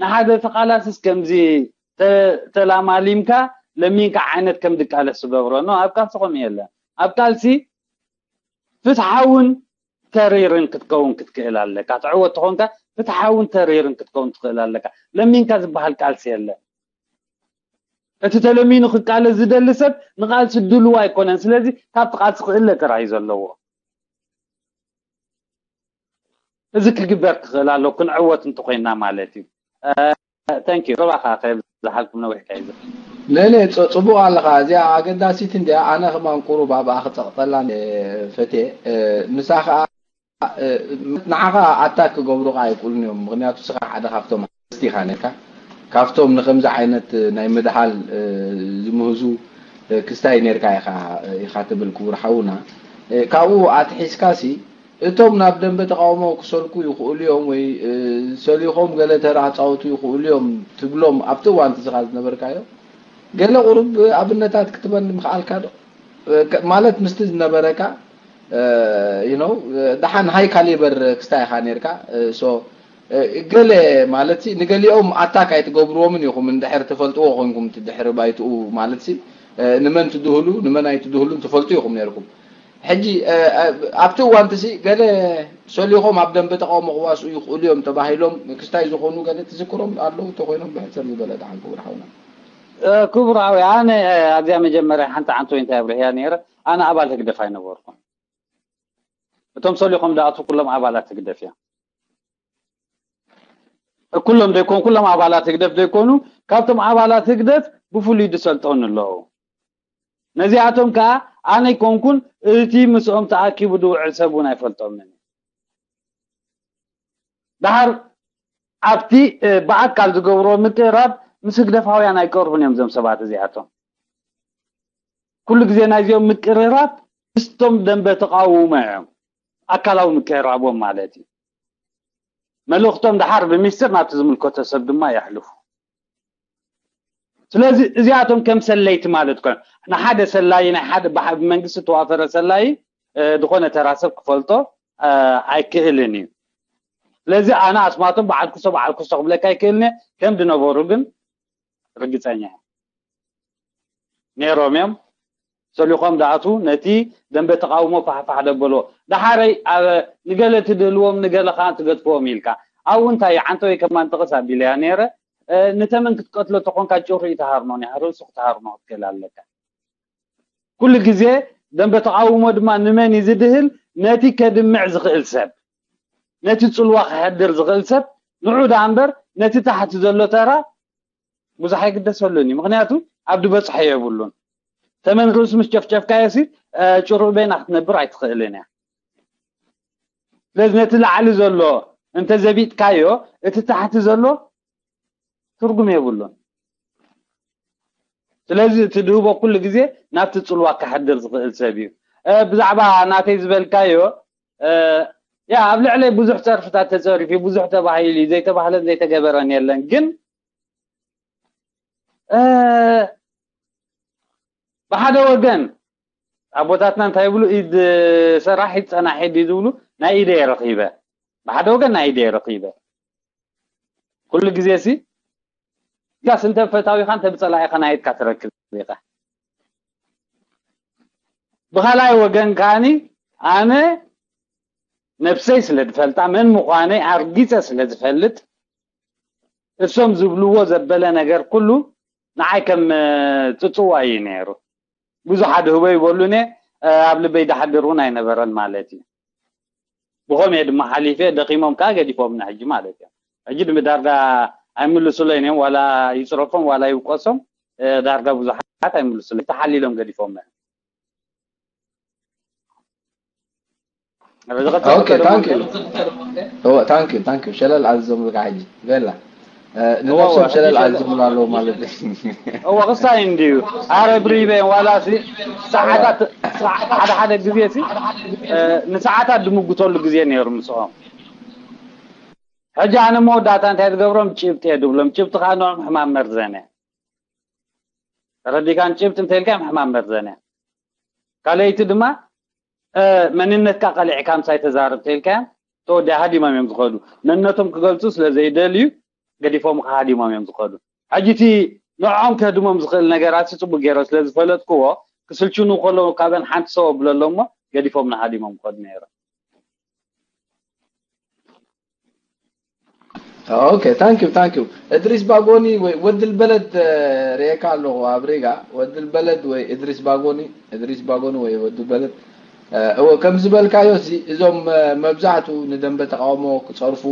ንሓደ ተቃላስስ ከምዚ ተላማሊምካ ለሚንካ ዓይነት ከም ድቃለስ ዝገብሮ ኖ ኣብ ቃልሲ ከምኡ የለን። ኣብ ቃልሲ ፍትሓውን ተሪርን ክትከውን ክትክእል ኣለካ። ትዕወት ተኾንካ ፍትሓውን ተሪርን ክትከውን ትኽእል ኣለካ። ለሚንካ ዝበሃል ቃልሲ የለን። እቲ ተለሚኑ ክቃለስ ዝደሊ ሰብ ንቃልሲ ድልው ኣይኮነን። ስለዚ ካብቲ ቃልሲ ክእለ ጥራይ እዩ ዘለዎ። እዚ ክግበር ክኽእል ኣሎ ክንዕወት እንተኮይና ማለት እዩ። Thank you። ረባኻ ከብዝሓልኩም ነዊሕ ከይዘ ለለ ጽቡቕ ኣለኻ። እዚኣ ኣገዳሲት እንዲያ። ኣነ ከማን ቁሩብ ኣብኣ ክጸቕጠላ ፈትየ። ንሳ ኸኣ ንዓኻ ኣታክ ክገብሩኻ ኣይክእሉን እዮም። ምኽንያቱ ንስኻ ሓደ ካብቶም ሓደስቲ ኢኻ ነርካ። ካብቶም ንከምዚ ዓይነት ናይ ምድሃል ዝምህዙ ክስታይ ነርካ ኢኻ ኢኻ ትብል ክቡር ሓውና። ካብኡ ኣትሒዝካሲ እቶም ናብ ደንበ ተቃውሞ ክሰልኩ ይኽእሉ እዮም ወይ ሰሊኾም ገለ ተራ ክጻወቱ ይኽእሉ እዮም ትብሎም ኣብቲ እዋን እቲ ዝኻ ዝነበርካዮ ገለ ቁሩብ ኣብነታት ክትበል ምኽኣልካ ዶ? ማለት ምስቲ ዝነበረካ you know ደሓን ሃይ ካሊበር ክስታይ ኢኻ ነርካ። So ገለ ማለት ንገሊኦም ኣታክ ኣይትገብርዎምን ኢኹም እንድሕር ትፈልጥዎ ኮንኩም ድሕሪ ባይትኡ ማለት ንመን ትድህሉ ንመን ኣይትድህሉን ትፈልጡ ኢኹም ነርኩም። ሕጂ ኣብቲ እዋን ትሲ ገለ ሰሊኾም ኣብ ደንበ ተቃውሞ ክዋስኡ ይኽእሉ እዮም ተባሂሎም ክስታይ ዝኾኑ ገለ ትዝክሮም ኣለዉ እንተኮይኖም ብሕፅር ዝበለ ደሓን ክቡር ሓውና። ክቡር ሓውየ ኣነ ኣብዚኣ መጀመርያ ሓንቲ ዓንቶ እንታይ ኣብርህያ ነይረ። ኣነ ኣባል ህግደፍ ኣይነበርኩም። እቶም ሰሊኾም ደኣቱ ኩሎም ኣባላት ህግደፍ እዮም። ኩሎም ደይኮኑ ኩሎም ኣባላት ህግደፍ ደይኮኑ ካብቶም ኣባላት ህግደፍ ብፍሉይ ዝሰልጠኑ ኣለዉ። ነዚኣቶም ከኣ ኣነ ኣይኮንኩን እቲ ምስኦም ተኣኪቡ ዝውዕል ሰብ እውን ኣይፈልጦምን። ደሓር ኣብቲ ብኣካል ዝገብርዎ ምቅርራብ ምስ ህግደፋውያን ኣይቀርቡን እዮም እዞም ሰባት እዚኣቶም። ኩሉ ግዜ ናይዚኦም ምቅርራብ ምስቶም ደንበ ተቃውሞ እዮም ኣካላዊ ምቅርራቦም ማለት እዩ። መልእኽቶም ደሓር ብሚስጥር ናብቲ ዝምልከቶ ሰብ ድማ የሕልፉ። ስለዚ እዚኣቶም ከም ሰለይቲ ማለት ኮ ንሓደ ሰላይ ናይ ሓደ ብመንግስቲ ተዋፈረ ሰላይ ዝኾነ ተራ ሰብ ክፈልጦ ኣይክእልን እዩ። ስለዚ ኣነ ኣስማቶም በዓል ክስቶ በዓል ክስቶ ክብለካ ኣይክእልን ከም ዝነበሩ ግን ርግፀኛ ነይሮም እዮም። ሰሊኾም ደኣቱ ነቲ ደንበ ተቃውሞ ፋሕፋሕ ደበሎ። ደሓረይ ኣብ ንገለ ትድህልዎም ንገለ ከዓ ትገድፍዎም ኢልካ ኣብኡ እንታይ ዓንተወይ ከማን ጥቕስ ኣቢለያ ነይረ። ንተመን ክትቀትሎ ተኾንካ ጭሩ እዩ ተሃርኖ ኒሃ ርእሱ ክትሃርኖ ክትክእል ኣለካ። ኩሉ ግዜ ደንበ ተቃውሞ ድማ ንመን እዩ ዝድህል? ነቲ ከድምዕ ዝኽእል ሰብ፣ ነቲ ፅልዋ ክሕድር ዝኽእል ሰብ ንዑ ደኣ እምበር ነቲ ታሕቲ ዘሎ ተራ ብዙሕ ኣይግደሰሉን እዩ። ምክንያቱ ኣብ ዝበፅሖ የብሉን። ተመን ርእሱ ምስ ጨፍጨፍካዮ ሲ ጭሩዕ በይና ክትነብር ኣይትኽእልን እያ። ስለዚ ነቲ ላዕሊ ዘሎ እንተዘቢጥካዮ እቲ ታሕቲ ዘሎ ትርጉም የብሉን። ስለዚ እቲ ድህቦ ኩሉ ግዜ ናብቲ ፅልዋ ክሕድር ዝኽእል ሰብ እዩ። ብዛዕባ ናተይ ዝበልካዮ ያ ኣብ ልዕለይ ብዙሕ ፀርፍታት ተፀሪፉ ብዙሕ ተባሂሉ እዩ። ዘይተባህለን ዘይተገበረን የለን። ግን ብሓደ ወገን ኣቦታትና እንታይ ይብሉ? ኢድ ሰራሒት ፀናሒት ድዩ ዝብሉ? ናይ ኢደይ ረኺበ። ብሓደ ወገን ናይ ኢደይ ረኺበ። ኩሉ ግዜ ሲ ጋስ እንተ ፈታዊኻ እንተ ብፀላኢኻ ናይ ኢድካ ትረክብ ኢኻ። ብኻልኣይ ወገን ከዓኒ ኣነ ነብሰይ ስለ ዝፈልጣ መን ምዃነይ ኣርጊፀ ስለ ዝፈልጥ እሶም ዝብልዎ ዘበለ ነገር ኩሉ ንዓይ ከም ፅፅዋ እዩ ነይሩ። ብዙሕ ኣድህቦ ይበሉኒ ኣብ ልበይ ድሓድር እውን ኣይነበረን ማለት እዩ። ብኸምኡ እየ ድማ ሓሊፈ ደኺሞም ከዓ ገዲፎምና ሕጂ ማለት እዮም። ሕጂ ድማ ዳርጋ ኣይምልሱለይን እዮም ዋላ ይፅረፎም ዋላ ይውቀሶም ዳርጋ ብዙሓት ኣይምልሱለይ ተሓሊሎም ገዲፎምና እዮም። ኦኬ፣ ታንክ ዩ። እወ፣ ታንክ ዩ፣ ታንክ ዩ። ሸለል ኣዚዞምልካ ሕጂ። ቤላ፣ እ፣ ንነብሶም ሸለል ኣዚዞምሉ ኣለዉ ማለት እዩ። እወ፣ ክሳይ እንድዩ። ኣረ ብሪበን ዋላ ሲ ሰዓታት፣ ሰዓ-፣ ሓደ ሓደ ግዜ ሲ፣ እ፣ ንሰዓታት ድምጉተሉ ግዜ ነይሩ ምስኦም። ሕጂ ኣነ መወዳእታ እንታይ ዝገብሮም ጭብጢ እየ ድብሎም። ጭብጢ ከዓ ንዕኦም ሕማም መርዘን እየ። ተረዲካን ጭብጢ እንተልካዮም ሕማም መርዘን እያ። ካልኣይቲ ድማ፣ እ፣ መንነትካ ቀሊዕካ ምሳይ ተዛረብ ተልካዮም ተወዲኣ ሃዲሞም እዮም ዝኸዱ። መንነቶም ክገልጹ ስለ ዘይደልዩ ገዲፎምኻ ሃዲሞም እዮም ዝኸዱ። ሕጂ እቲ ንዕኦም ከህድሞም ዝኽእል ነገራት ጽቡቅ ገይረ ስለ ዝፈለጥክዎ ክስልችኑ ከለዉ ካብን ሓንቲ ሰው ኣብለሎም እሞ ገዲፎምና ሃዲሞም ክኸዱ ነይሮም። ኦኬ፣ ታንክ ዩ፣ ታንክ ዩ። እድሪስ ባጎኒ ወይ ወድል በለድ፣ እ፣ ርኤካ ኣለኹ ኣብ ሪጋ። ወድል በለድ ወይ እድሪስ ባጎኒ፣ እድሪስ ባጎኒ ወይ ወድል በለድ። እ፣ እወ፣ ከም ዝበልካዮ ሲ፣ እዞም፣ እ፣ መብዛሕትኡ ንደንበ ተቃውሞ ክጸርፉ፣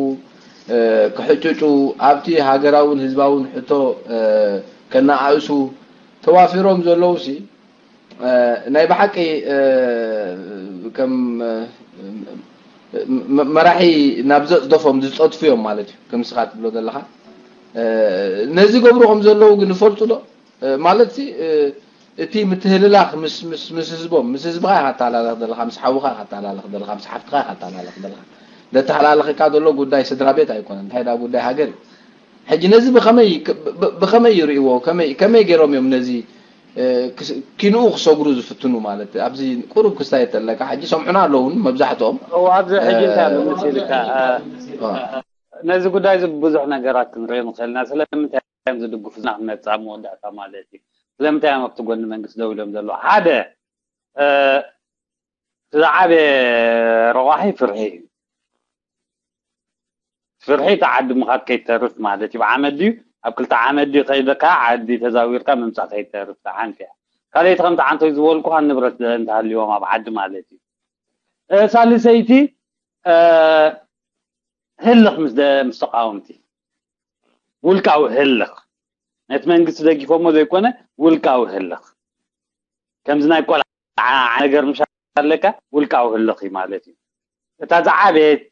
እ፣ ክሕጭጩ፣ ኣብቲ ሃገራውን ህዝባውን ሕቶ፣ እ፣ ከነኣእሱ ተዋፊሮም ዘለዉ ሲ፣ እ፣ ናይ ብሓቂ፣ እ፣ ከም፣ እ፣ መ-፣ መራሒ ናብ ዘጽደፎም ዝጸድፉ እዮም ማለት እዩ። ከም ንስኻ ትብሎ ዘለኻ፣ እ፣ ነዚ ገብሩ ከም ዘለዉ ግን ይፈልጡ ዶ? እ፣ ማለት ሲ፣ እ፣ እቲ ምትህልላኽ ምስ፣ ምስ፣ ምስ ህዝቦም፣ ምስ ህዝብኻ ኢኻ ትተሃላለኽ ዘለኻ፣ ምስ ሓውኻ ኢኻ ትተሃላለኽ ዘለኻ፣ ምስ ሓፍትኻ ኢኻ ትተሃላለኽ ዘለኻ። ዘተሃላልኸካ ዘሎ ጉዳይ ስድራ ቤት ኣይኮነን፣ እንታይ ደኣ ጉዳይ ሃገር እዩ። ሕጂ ነዚ ብኸመይ፣ ብ-፣ ብ-፣ ብኸመይ ይርእይዎ? ከመይ፣ ከመይ ገይሮም እዮም ነዚ፣ እ፣ ክስ-፣ ኪንኡ ክሰግሩ ዝፍትኑ ማለት? ኣብዚ ቁሩብ ክስታይ ተለካ፣ ሕጂ ሰምዑና ኣለዉ እውን መብዛሕትኦም። እዎ፣ ኣብዚ ሕጂ እንታይ ኣሎ መሲልካ? እ፣ እ። ነዚ ጉዳይ እዚ ብዙሕ ነገራት ክንርኢ ንኽእል ኢና። ስለምንታይ እዮም ዝድግፉ? ዝና ክመጽእ ኣብ መወዳእታ ማለት እዩ። ስለምንታይ እዮም ኣብቲ ጎኒ መንግስቲ ደው ኢሎም ዘለዉ? ሓደ፣ እ፣ እቲ ዝዓበየ ረቋሒ ፍርሒ እዩ። ፍርሒ እቲ ዓዲ ምኻድ ከይተርፍ ማለት እዩ። ብዓመት ድዩ፣ ኣብ ክልተ ዓመት ድዩ ከይደካ ዓዲ ተዛዊርካ ምምጻእ ከይተርፍ፣ እታ ሓንቲ እያ። ካልኣይቲ ከምቲ ዓንቶይ ዝበልኩኻ ንብረት እንተሃልዮም ኣብ ዓዲ ማለት እዩ። እ፣ ሳልሰይቲ፣ እ፣ ህልኽ ምስ ደ-፣ ምስ ተቃወምቲ፣ ውልቃዊ ህልኽ፣ ነቲ መንግስቲ ደጊፎሞ ዘይኮነ ውልቃዊ ህልኽ፣ ከምዚ ናይ ቆልዓ ነገር ምሽ ኣለካ፣ ውልቃዊ ህልኽ እዩ ማለት እዩ። እታ ዝዓበየት፣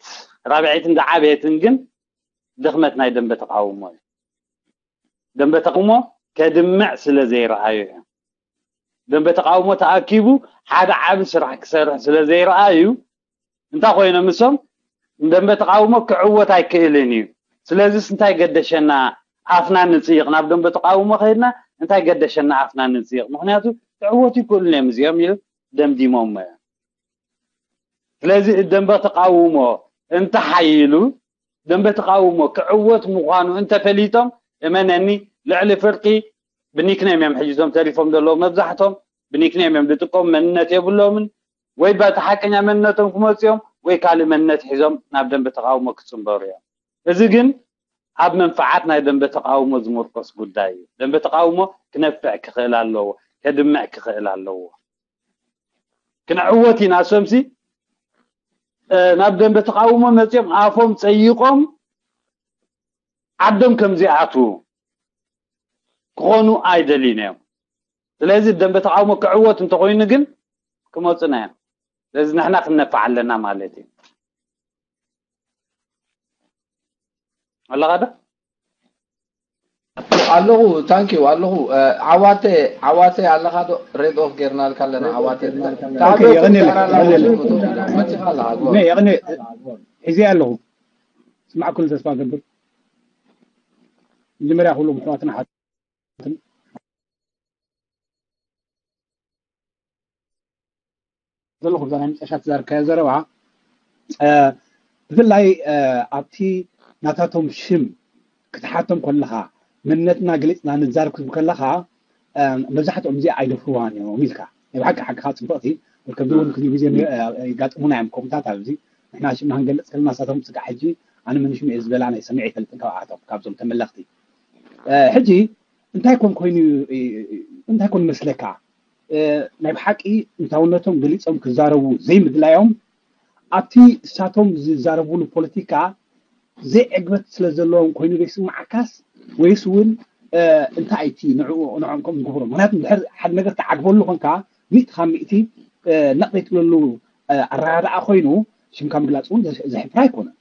ራብዐይትን ዝዓበየትን ግን ድኽመት ናይ ደንበ ተቃውሞ እዩ። ደንበ ተቃውሞ ከድምዕ ስለ ዘይረኣዩ እዮም። ደንበ ተቃውሞ ተኣኪቡ ሓደ ዓቢ ስራሕ ክሰርሕ ስለ ዘይረኣዩ፣ እንታይ ኮይኖም እሶም? ደንበ ተቃውሞ ክዕወት ኣይክእልን እዩ። ስለዚስ እንታይ ገደሸና ኣፍና ንጽይቕ፣ ናብ ደንበ ተቃውሞ ከይድና እንታይ ገደሸና ኣፍና ንጽይቕ፣ ምኽንያቱ ክዕወቱ ይክእሉን እዮም እዚኦም ኢሉ ደምዲሞሞ እዮም። ስለዚ ደንበ ተቃውሞ እንተሓይሉ፣ ደንበ ተቃውሞ ክዕወት ምዃኑ እንተፈሊጦም፣ እመነኒ፣ ልዕሊ ፍርቂ ብኒክኔም እዮም ሕጂ እዞም ተሪፎም ዘለዉ። መብዛሕቶም ብኒክኔም እዮም ዝጥቀሙ፣ መንነት የብሎምን። ወይ በቲ ሓቀኛ መንነቶም ክመጹ እዮም፣ ወይ ካልእ መንነት ሒዞም ናብ ደንበ ተቃውሞ ክጽንበሩ እዮም። እዚ ግን ኣብ መንፍዓት ናይ ደንበ ተቃውሞ ዝምርኮስ ጉዳይ እዩ። ደንበ ተቃውሞ ክነፍዕ ክኽእል ኣለዎ፣ ከድምዕ ክኽእል ኣለዎ። ክንዕወት ኢና። እሶምሲ፣ እ፣ ናብ ደንበ ተቃውሞ መጺኦም ኣፎም ጸይቆም ዓዶም ከም ዝኣትዉ ክኾኑ ኣይደልዩን እዮም። ስለዚ ደንበ ተቃውሞ ክዕወት እንተኾይኑ ግን ክመጹና እዮም። ስለዚ ንሕና ክንነፍዕ ኣለና ማለት እዩ። ኣለኻ ዶ? ኣለኹ፣ ታንክ ዩ፣ ኣለኹ። እ፣ ዓዋተ፣ ዓዋተ ኣለኻ ዶ? ሬድ ኦፍ ጌርናልካ ኣለና፣ ዓዋተ። ኦኬ፣ የቐንየለይ፣ የቐንየለይ። መጺኻ ኣለኻ፣ ጎ። ነ፣ የቐንየ-፣ ሒዘ ኣለኹ። ስማዕኩም ተስፋ ገብር። መጀመርያ ኩሎም ኣሕዋትና ሓ-፣ ዘለኹ፣ እዛ ናይ መጨረሻ ትዛረብካዮ ዘረባ፣ እ፣ ብፍላይ፣ እ፣ ኣብቲ ናታቶም ሽም ክትሓቶም ከለኻ፣ መንነትና ገሊጽና ንዛረብ ክትብል ከለኻ፣ እ፣ መብዛሕትኦም እዚኣ ኣይደፍርዋን እዮም ኢልካ። ናይ ብሓቂ ሓቅኻ ጽብቕቲ፣ ከምዚ እውን ክልተ ግዜ እ፣ የጋጥሙና እዮም ከምኡታት ኣብዚ። ንሕና ሽምና ክንገልጽ ከለና ንሳቶም ስጋዕ ሕጂ ኣነ መን ሽሙ እየ ዝበላ ናይ ሰሚዐ ኣይፈልጥን ካብኣቶም፣ ካብዞም ተመለኽቲ። እ፣ ሕጂ እንታይ ኮን ኮይኑ፣ እ፣ እንታይ ኮን መስለካ? እ፣ ናይ ብሓቂ እንታውነቶም ገሊጾም ክዛረቡ ዘይምድላዮም ኣብቲ እሳቶም ዝዛረብሉ ፖለቲካ ዘይዕግበት ስለ ዘለዎም ኮይኑ ዶ ይስምዓካስ ወይስ እውን፣ እ፣ እንታይ እቲ ንዕኡ፣ ንዕኦም ከም ዝገብሮም? ምኽንያቱ እንድሕር ሓደ ነገር ትዓግበሉ ኮንካ ሚእቲ ካብ ሚእቲ፣ እ፣ ነቕ ዘይትብለሉ፣ እ፣ ኣረዳድኣ ኮይኑ ሽምካ ምግላፅ እውን ዘሕፍር ኣይኮነን።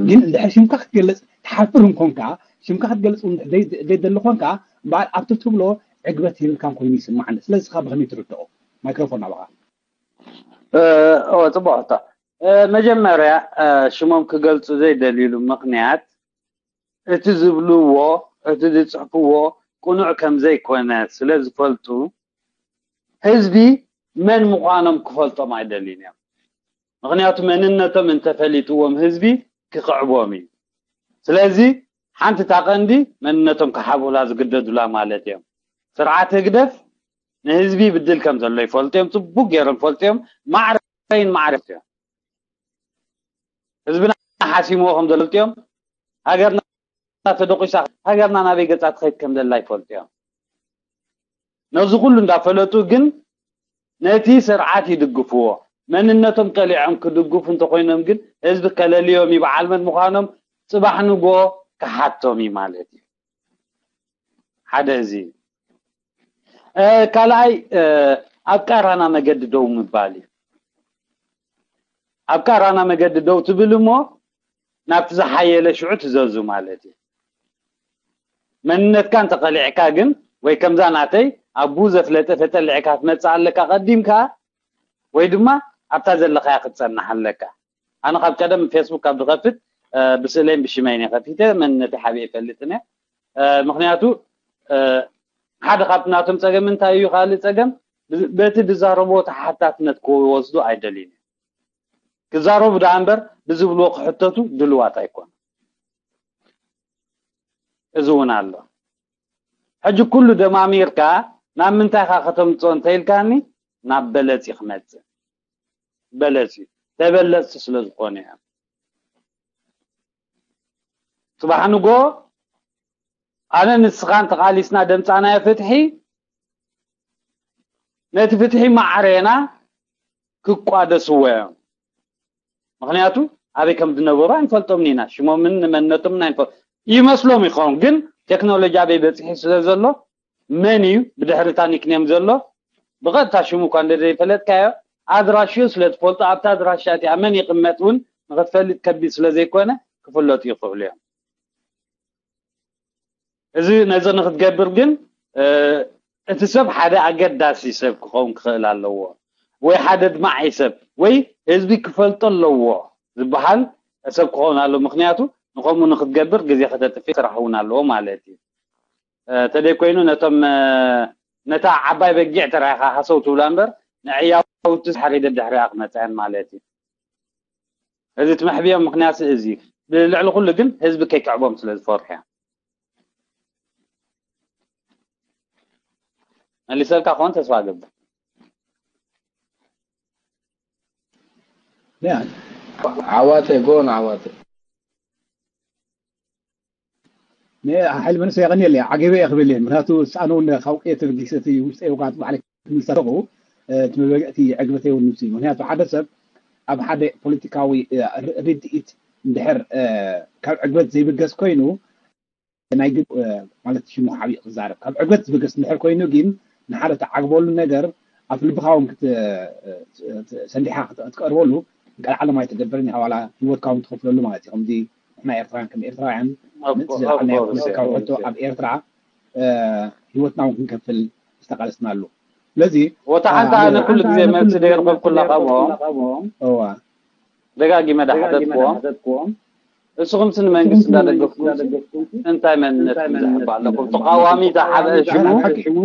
ግን እንድሕር ሽምካ ክትገልፅ ትሓፍር እንኮንካ፣ ሽምካ ክትገልፅ እውን ዘይደሊ ኮንካ እምበኣር ኣብቲ ትብሎ ዕግበት ይብልካን ኮይኑ ይስማዓኒ። ስለዚ ካ ብኸመይ ትርድኦ? ማይክሮፎን ናባኻ። ጽቡቅ ሕቶ። መጀመርያ ሽሞም ክገልፁ ዘይደልይሉ ምክንያት እቲ ዝብልዎ እቲ ዝፅሕፍዎ ቅኑዕ ከም ዘይኮነ ስለ ዝፈልጡ ህዝቢ መን ምዃኖም ክፈልጦም ኣይደልዩን እዮም። ምክንያቱ መንነቶም እንተፈሊጥዎም ህዝቢ ክኽዕቦም እዩ። ስለዚ ሓንቲ እታ ቀንዲ መንነቶም ክሓብኡላ ዝግደዱላ ማለት እዮም። ስርዓት ህግደፍ ንህዝቢ ብድል ከም ዘሎ ይፈልጡ እዮም። ፅቡቅ ገይሮም ይፈልጡ እዮም። ማዕረይን ማዕረ እዮም። ህዝብና ሓሲምዎ ከም ዘሎ ይፈልጡ እዮም። ሃገርና ተደቂሳ ሃገርና ናበይ ገፃ ትኸይድ ከም ዘላ ይፈልጡ እዮም። ነዚ ኩሉ እንዳፈለጡ ግን ነቲ ስርዓት ይድግፍዎ። መንነቶም ቀሊዖም ክድግፉ እንተኮይኖም ግን ህዝቢ ከለልዮም እዩ። በዓል መን ምዃኖም ፅባሕ ንጎ ክሓቶም እዩ ማለት እዩ። ሓደ እዚ እዩ። ካልኣይ ኣብ ቃራና መገዲ ደው ምባል እዩ። ኣብ ቃራና መገዲ ደው ትብል እሞ ናብቲ ዝሓየለ ሽዑ ትዘዙ ማለት እዩ። መንነትካ እንተቐሊዕካ ግን ወይ ከምዛ ናተይ ኣቡ ዘፍለጠ ተጠሊዕካ ትመፅእ ኣለካ ቀዲምካ ወይ ድማ ኣብታ ዘለኻያ ክትፀንሕ ኣለካ። ኣነ ካብ ቀደም ፌስቡክ ካብ ዝኸፍት ብስእለይን ብሽመይን እየ ከፊተ መንነተይ ሓቢአ ይፈልጥን እየ። ምክንያቱ ሓደ ካብቲ ናቶም ፀገም እንታይ እዩ ካልእ ፀገም በቲ ዝዛረብዎ ተሓታትነት ክወስዱ ኣይደልዩን እዮም። ክዛረቡ ደኣ እምበር ብዝብልዎ ክሕተቱ ድልዋት ኣይኮኑ። እዚ እውን ኣሎ። ሕጂ ኩሉ ደማሚርካ ናብ ምንታይ ኢኻ ከተምፅኦ እንተኢልካኒ ናብ በለፂ ክመፅእ በለፂ ተበለፅቲ ስለ ዝኾኑ እዮም። ፅባሕ ንጎ ኣነ ንስኻን ተቓሊስና ደምፃናዮ ፍትሒ ነቲ ፍትሒ ማዕረና ክቋደስዎ እዮም። ምክንያቱ ኣበይ ከም ዝነበሩ ኣይንፈልጦምን ኢና። ሽሞምን መንነቶምን ኣይንፈልጦ ይመስሎም ይኸውን፣ ግን ቴክኖሎጂ ኣበይ በፂሒ ስለ ዘሎ መን እዩ ብድሕሪ እታ ኒክኔም ዘሎ ብቐጥታ ሽሙ እኳ እንደ ዘይፈለጥካዮ ኣድራሽኡ ስለ ትፈልጦ ኣብታ ኣድራሻ እቲኣ መን ይቕመጥ እውን ንክትፈልጥ ከቢድ ስለ ዘይኮነ ክፍለጡ ይኽእሉ እዮም። እዚ ነዚ ንክትገብር ግን እቲ ሰብ ሓደ ኣገዳሲ ሰብ ክኸውን ክኽእል ኣለዎ፣ ወይ ሓደ ኣድማዒ ሰብ ወይ ህዝቢ ክፈልጦ ኣለዎ ዝበሃል ሰብ ክኸውን ኣለዎ። ምክንያቱ ንከምኡ ንክትገብር ግዜ ከተጥፍእ ስራሕ እውን ኣለዎ ማለት እዩ። ተደይ ኮይኑ ነቶም ነታ ዓባይ በጊዕ ተራኢኻ ሃሰው ትብላ እምበር ንዕያውቲ ሓሪደ ድሕሪኣ ክመፅአን ማለት እዩ። እዚ ትመሕብዮም ምክንያት እዚ ልዕሊ ኩሉ ግን ህዝቢ ከይክዕቦም ስለ ዝፈርሑ እዮም። መሊሰልካ ክኾን ተስፋ ገብር። ዓዋተ ጎን ዓዋተ ሓይል መንሰ የቐንየለ ዓገበ እየ ክብል እየ። ምክንያቱ ኣነ እውን ካብ ቀየ ተበጊሰ እቲ ውሽጠ ይውቃት ባዕለ ክምሳለኹ እቲ መበግእቲ ዕግበተ እውን ንሱ እዩ። ምክንያቱ ሓደ ሰብ ኣብ ሓደ ፖለቲካዊ ርድኢት እንድሕር ካብ ዕግበት ዘይብገስ ኮይኑ ናይ ግብ ማለት ሽሙ ሓቢእ ክዛረብ ካብ ዕግበት ዝብገስ እንድሕር ኮይኑ ግን ንሓደ ተዓግበሉ ነገር ኣብ ልብኻ እውን ሰንዲሓ ክትቀርበሉ ቀልዓለም ኣይትገብርን ኢኻ ዋላ ህይወትካ እውን ትኸፍለሉ ማለት እዩ። ከምዚ ንሕና ኤርትራውያን ከም ኤርትራውያን ምእንቲ ዘለዓልናዮ ፖለቲካዊ ሕቶ ኣብ ኤርትራ ህይወትና እውን ክንከፍል ዝተቃለስናሉ። ስለዚ ወታ ሓንቲ ኣነ ኩሉ ግዜ መልሲ ደይረኸብኩላ ካብኦም እዋ ደጋጊመ ዳሓተትክዎም እስኹምስ ንመንግስቲ እንዳደገፍኩም እንታይ መንነት ዘሕባ ኣለኩም? ተቃዋሚ ዝሓበአ ሽሙ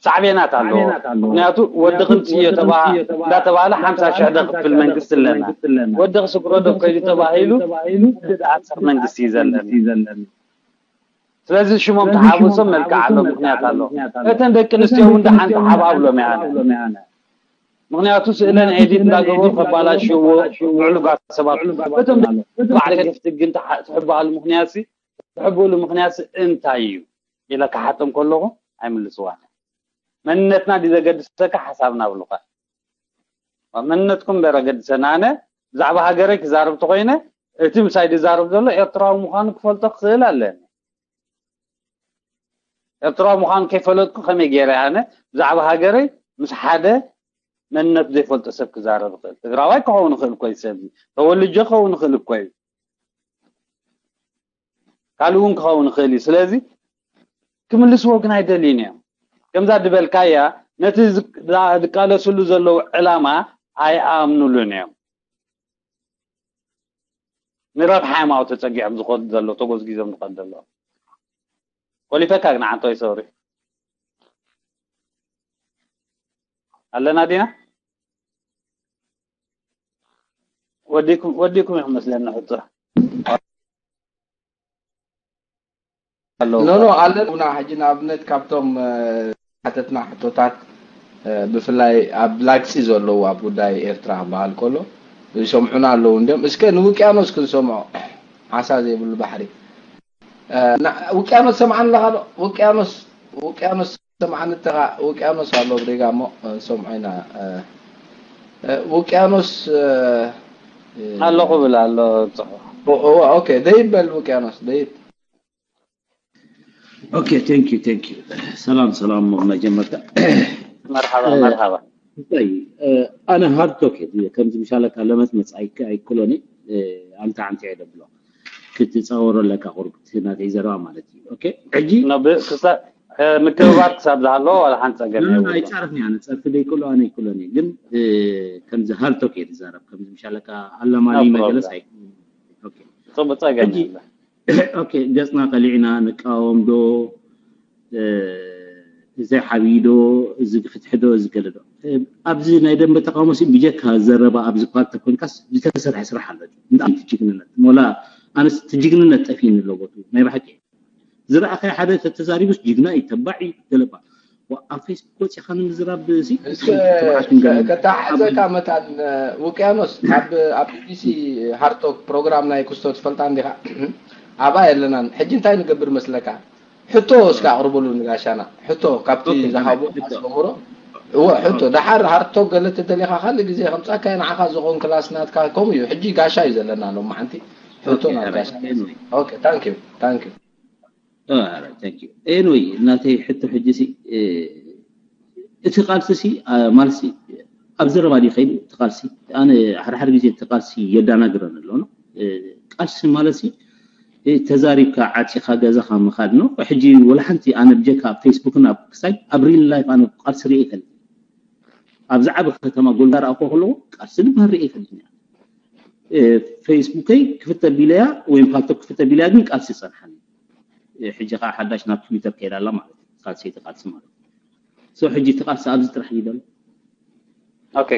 ሳዕቤናት ኣለዎ። ምክንያቱ ወዲ ክንፅዮ እንዳተባሃለ ሓምሳ ሽሕ ዶ ክፍል መንግስቲ ኣለና ወዲ ክስግሮ ዶ ከይዱ ተባሂሉ ዝኣሰር መንግስቲ እዩ ዘለና። ስለዚ ሽሞም ተሓብሶም መልክዕ ኣሎ ምክንያት ኣሎ። እተን ደቂ ኣንስትዮ እውን ደሓን ተሓባብሎም እያ። ምክንያቱ ስእለን ኤዲት እንዳገበሩ ከባላሽዎ ብዕሉጋት ሰባት እቶም ባዕለ ገፍቲ ግን ትሕባሉ ምክንያት ትሕብሉ ምክንያት እንታይ እዩ ኢለ ክሓቶም ከለኹ ኣይምልስዋን። መንነትና ድዩ ዘገድሰካ ሓሳብና ብሉካ መንነትኩም እምበር ኣገድሰና። ኣነ ብዛዕባ ሃገረይ ክዛረብ ተኮይነ እቲ ምሳይ ዝዛረብ ዘሎ ኤርትራዊ ምዃኑ ክፈልጦ ክኽእል ኣለኒ። ኤርትራዊ ምዃኑ ከይፈለጥኩ ከመይ ገይረ ኣነ ብዛዕባ ሃገረይ ምስ ሓደ መንነቱ ዘይፈልጦ ሰብ ክዛረብ ይኽእል። ትግራዋይ ክኸውን ይኽእል እኮ እዩ፣ ሰብ ተወልጀ ክኸውን ይኽእል እኮ እዩ፣ ካልእ እውን ክኸውን ይኽእል እዩ። ስለዚ ክምልስዎ ግን ኣይደልዩን እዮም። ከምዛ ዝበልካያ ነቲ ዝቃለስሉ ዘለዉ ዕላማ ኣይኣምኑሉን እዮም። ንረብሓ እዮም ኣብኡ ተፀጊዖም ዝኸዱ ዘለዉ፣ ተጎዝጊዞም ዝኸዱ ዘለዉ። ኮሊፈካ ግን ዓንተወይ ሰውሪ ኣለና ዲና? ወዲኩም ወዲኩም ኢኹም መስለኒ ሕቶ ኣለዉ። ኖ ኖ ኣለና። ሕጂ ንኣብነት ካብቶም ሓተትና ሕቶታት ብፍላይ ኣብ ብላክ ሲ ዘለዉ ኣብ ጉዳይ ኤርትራ ክበሃል ከሎ ይሰምዑና ኣለዉ። እንዲም እስከ ንውቅያኖስ ክንሰምዖ፣ ዓሳ ዘይብሉ ባሕሪ። ውቅያኖስ ሰምዓኒ ኣለኻ ዶ? ውቅያኖስ ውቅያኖስ ሰምዓኒ እተኻ ውቅያኖስ ኣሎ ብሪጋ እሞ ንሰምዖ ኢና። ውቅያኖስ ኣለኹ ብል ኣሎ ጽሑፍ። ኦኬ ደይብ በል ውቅያኖስ ደይብ። Okay, thank you, thank you. ሰላም ሰላም። መጀመርታ መርሓባ መርሓባ። ኣነ ሃርድ ቶክ ከምዚ ምሻለካ ለመት መጽ ኣይክሎኒ ኣንተ ኣንተ እየ ደብሎ ክትጻወሮ ኣለካ ቁርብ ናተይ ዘረባ ማለት እዩ። ኦኬ ሕጂ ምክብባር ክሳብ ዝሃለዎ ዋላ ሓንቲ ጸገም ኣይጻረፍኒ ኣነ ጸርፊ ደይክሎ ኣነ ይክሎኒ ግን ከምዚ ሃርድ ቶክ እየ ዝዛረብ ከምዚ ምሻለካ ኣለማሊ መገለስ ኣይ ጽቡቅ ጸገም ኦኬ ገጽና ቀሊዕና ንቃወም ዶ እዚ ሓብዩ ዶ እዚ ፍትሒ ዶ እዚ ገለ ዶ ኣብዚ ናይ ደንበ ተቃውሞ ሲ ብጀካ ዘረባ ኣብዚ ፓርት ኮይንካስ ዝተሰርሐ ስራሕ ኣሎ። እንታይ ትጅግንነት ሞላ ኣነስ ትጅግንነት ጠፊኒ ኣሎ ቦቱ ናይ ብሓቂ ዝረኣኸ ሓደ ተተዛሪቡስ ጅግና እዩ ተባዕ እዩ ገለባ ኣብ ፌስቡክ ወፂኻ ንምዝራብ ሲ ከተሓዘካ መታን ውቅያኖስ ኣብ ቢቢሲ ሃርቶክ ፕሮግራም ናይ ክስቶ ትፈልጣ እንዲኻ ኣብኣ የለናን። ሕጂ እንታይ ንገብር መስለካ? ሕቶ እስከ ኣቕርብሉ ንጋሻና ሕቶ ካብቲ ዝሃቦ ኣስምሮ እወ ሕቶ ደሓር ሃርቶ ገለ ተደሊኻ ካልእ ግዜ ከምጻካ ንዓኻ ዝኾን ክላስ ናትካ ከምኡ እዩ። ሕጂ ጋሻ እዩ ዘለና ሎማዓንቲ ሕቶ ናብ ጋሻ። Okay, thank you, thank you. Anyway ናተይ ሕቶ ሕጂ ሲ እቲ ቃልሲ ሲ ማልሲ ኣብ ዘረባ ድዩ ከይዱ እቲ ቃልሲ ኣነ ሓደ ሓደ ግዜ እቲ ቃልሲ የዳናግረን ኣሎ ቃልሲ ማለት ሲ ተዛሪብካ ዓፂኻ ገዛኻ ምኻድ ነው። ሕጂ ወላ ሓንቲ ኣነ ብጀካ ኣብ ፌስቡክን ኣብ ክሳይ ኣብ ሪል ላይፍ ኣነ ቃልሲ ርኢ ይፈልጥ ኣብዚ ዓቢ ከተማ ጎልዳር ኣኮ ከለዎ ቃልሲ ዝበሃል ርኢ ይፈልጥ ፌስቡከይ ክፍተ ቢለያ ወይም ፓልቶክ ክፍተ ቢለያ ግን ቃልሲ ይጸንሓኒ። ሕጂ ከዓ ሓዳሽ ናብ ትዊተር ከይዳ ኣላ ማለት እዩ። ቃልሲ እቲ ቃልሲ ማለት እዩ። ሕጂ እቲ ቃልሲ ኣብዚ ጥራሕ እዩ ዘሎ። ኦኬ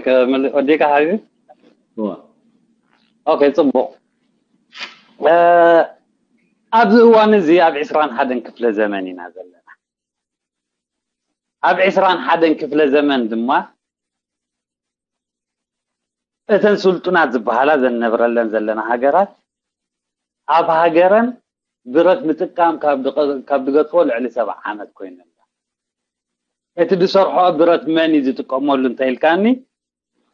ወዲካ ሓቢቢ ዋ ኦኬ ጽቡቕ ኣብዚ እዋን እዚ ኣብ ዕስራን ሓደን ክፍለ ዘመን ኢና ዘለና ኣብ ዕስራን ሓደን ክፍለ ዘመን ድማ እተን ስልጡናት ዝበሃላ ዘንነብረለን ዘለና ሃገራት ኣብ ሃገረን ብረት ምጥቃም ካብ ድገጥዎ ልዕሊ ሰብዓ ዓመት ኮይነን እቲ ዝሰርሖ ብረት መን እዩ ዝጥቀመሉ እንተኢልካኒ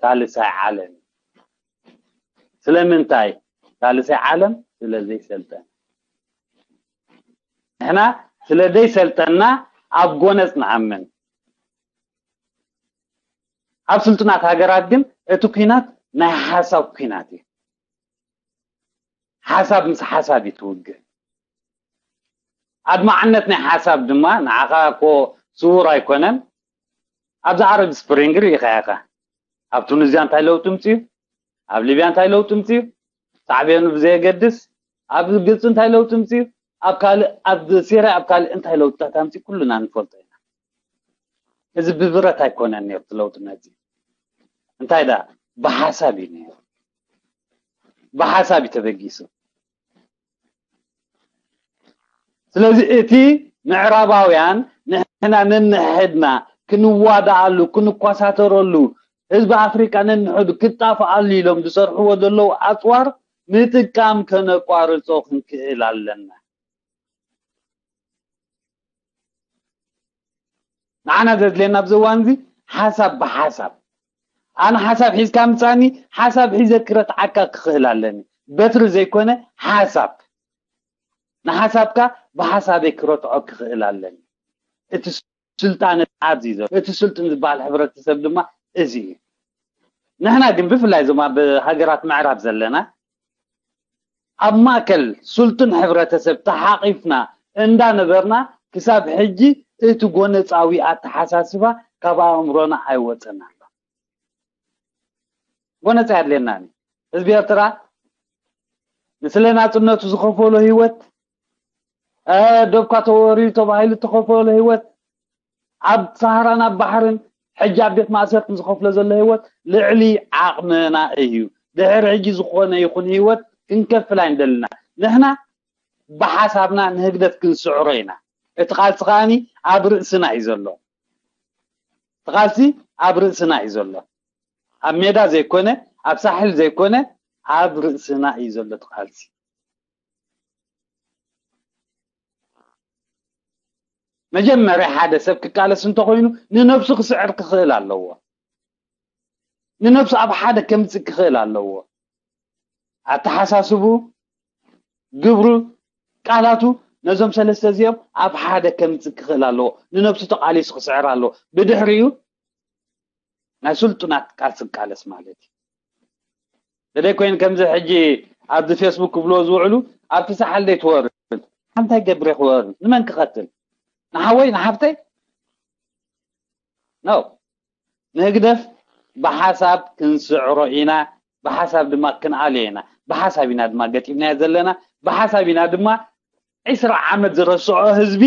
ሳልሳይ ዓለም እዩ ስለምንታይ ሳልሳይ ዓለም ስለ ዘይሰልጠነ ንሕና ስለ ዘይሰልጠና ኣብ ጎነጽ ንኣምን ኣብ ስልጡናት ሃገራት ግን እቲ ኲናት ናይ ሓሳብ ኲናት እዩ ሓሳብ ምስ ሓሳብ እዩ ትውግእ ኣድማዕነት ናይ ሓሳብ ድማ ንዓኻ እኮ ስውር ኣይኮነን ኣብዚ ዓረብ ስፕሪንግ ርኢኻ ኢኻ ኣብ ቱኒዝያ እንታይ ለውጢ ምፅዩ ኣብ ሊብያ እንታይ ለውጢ ምፅዩ ሳዕቤኑ ብዘየገድስ ኣብ ግብፂ እንታይ ለውጢ ምፅዩ ኣብ ካልእ ኣብ ሲርያ ኣብ ካልእ እንታይ ለውጥታት ኣምፅዩ ኩልና ንፈልጦ ኢና እዚ ብብረት ኣይኮነን ነይሩ እቲ ለውጢ መፅዩ እንታይ ዳ ብሓሳብ እዩ ነይሩ ብሓሳብ እዩ ተበጊሱ ስለዚ እቲ ምዕራባውያን ንሕና ነንሕድና ክንዋዳኣሉ ክንኳሳተረሉ ህዝቢ ኣፍሪቃ ነንሕዱ ክጣፍኣሉ ኢሎም ዝሰርሕዎ ዘለዉ ኣፅዋር ምጥቃም ከነቋርፆ ክንክእል ኣለና ንዓና ዘድልየና ኣብዚ እዋን እዚ ሓሳብ ብሓሳብ ኣነ ሓሳብ ሒዝካ ምፃኒ ሓሳብ ሒዘ ክረትዓካ ክኽእል ኣለኒ በትሪ ዘይኮነ ሓሳብ ንሓሳብካ ብሓሳበይ ክረትዖ ክኽእል ኣለኒ እቲ ስልጣነ ኣብዚ ዘሎ እቲ ስልጡን ዝበሃል ሕብረተሰብ ድማ እዚ እዩ ንሕና ግን ብፍላይ እዞም ኣብ ሃገራት ምዕራብ ዘለና ኣብ ማእከል ስልጡን ሕብረተሰብ ተሓቒፍና እንዳነበርና ክሳብ ሕጂ እቲ ጎነጻዊ ኣተሓሳስባ ካብ ኣእምሮና ኣይወጸን ኣሎ። ጎነጻ የድልየና እዩ። ህዝቢ ኤርትራ ንስለ ናጽነቱ ዝኸፈሎ ህይወት፣ እ፣ ዶብካ ተወርዩ ተባሂሉ ተኸፈሎ ህይወት፣ ኣብ ሰሃራን ኣብ ባሕርን ሕጂ ኣብ ቤት ማእሰርትን ዝኸፍሎ ዘሎ ህይወት ልዕሊ ዓቕምና እዩ። ድሕሪ ሕጂ ዝኾነ ይኹን ህይወት ክንከፍል ኣይንደልና። ንሕና ብሓሳብና ንህግደፍ ክንስዕሮ ኢና። እቲ ቃልሲ ከኣኒ ኣብ ርእስና እዩ ዘሎ። እቲ ቃልሲ ኣብ ርእስና እዩ ዘሎ። ኣብ ሜዳ ዘይኮነ፣ ኣብ ሳሕል ዘይኮነ፣ ኣብ ርእስና እዩ ዘሎ እቲ ቃልሲ። መጀመርያ ሓደ ሰብ ክቃለስ እንተኾይኑ ንነብሱ ክስዕር ክኽእል ኣለዎ። ንነብሱ ኣብ ሓደ ከምጽእ ክኽእል ኣለዎ። ኣተሓሳስቡ፣ ግብሩ፣ ቃላቱ ነዞም ሰለስተ እዚኦም ኣብ ሓደ ከምጽእ ክኽእል ኣለዎ። ንነብሱ ተቃሊሱ ክስዕር ኣለዎ። ብድሕሪኡ ናይ ስልጡናት ቃልሲ ክቃለስ ማለት እዩ። ተደይ ኮይኑ ከምዚ ሕጂ ኣብዚ ፌስቡክ ክብልዎ ዝውዕሉ ኣብቲ ሳሕል ደይ ትወርድ። እንታይ ገብረ ክወርድ? ንመን ክቐትል? ንሓወይ ንሓፍተይ? ኖ። ንህግደፍ ብሓሳብ ክንስዕሮ ኢና፣ ብሓሳብ ድማ ክንኣልዮ ኢና። ብሓሳብ ኢና ድማ ገጢምናዮ ዘለና፣ ብሓሳብ ኢና ድማ ዒስራ ዓመት ዝረስዖ ህዝቢ፣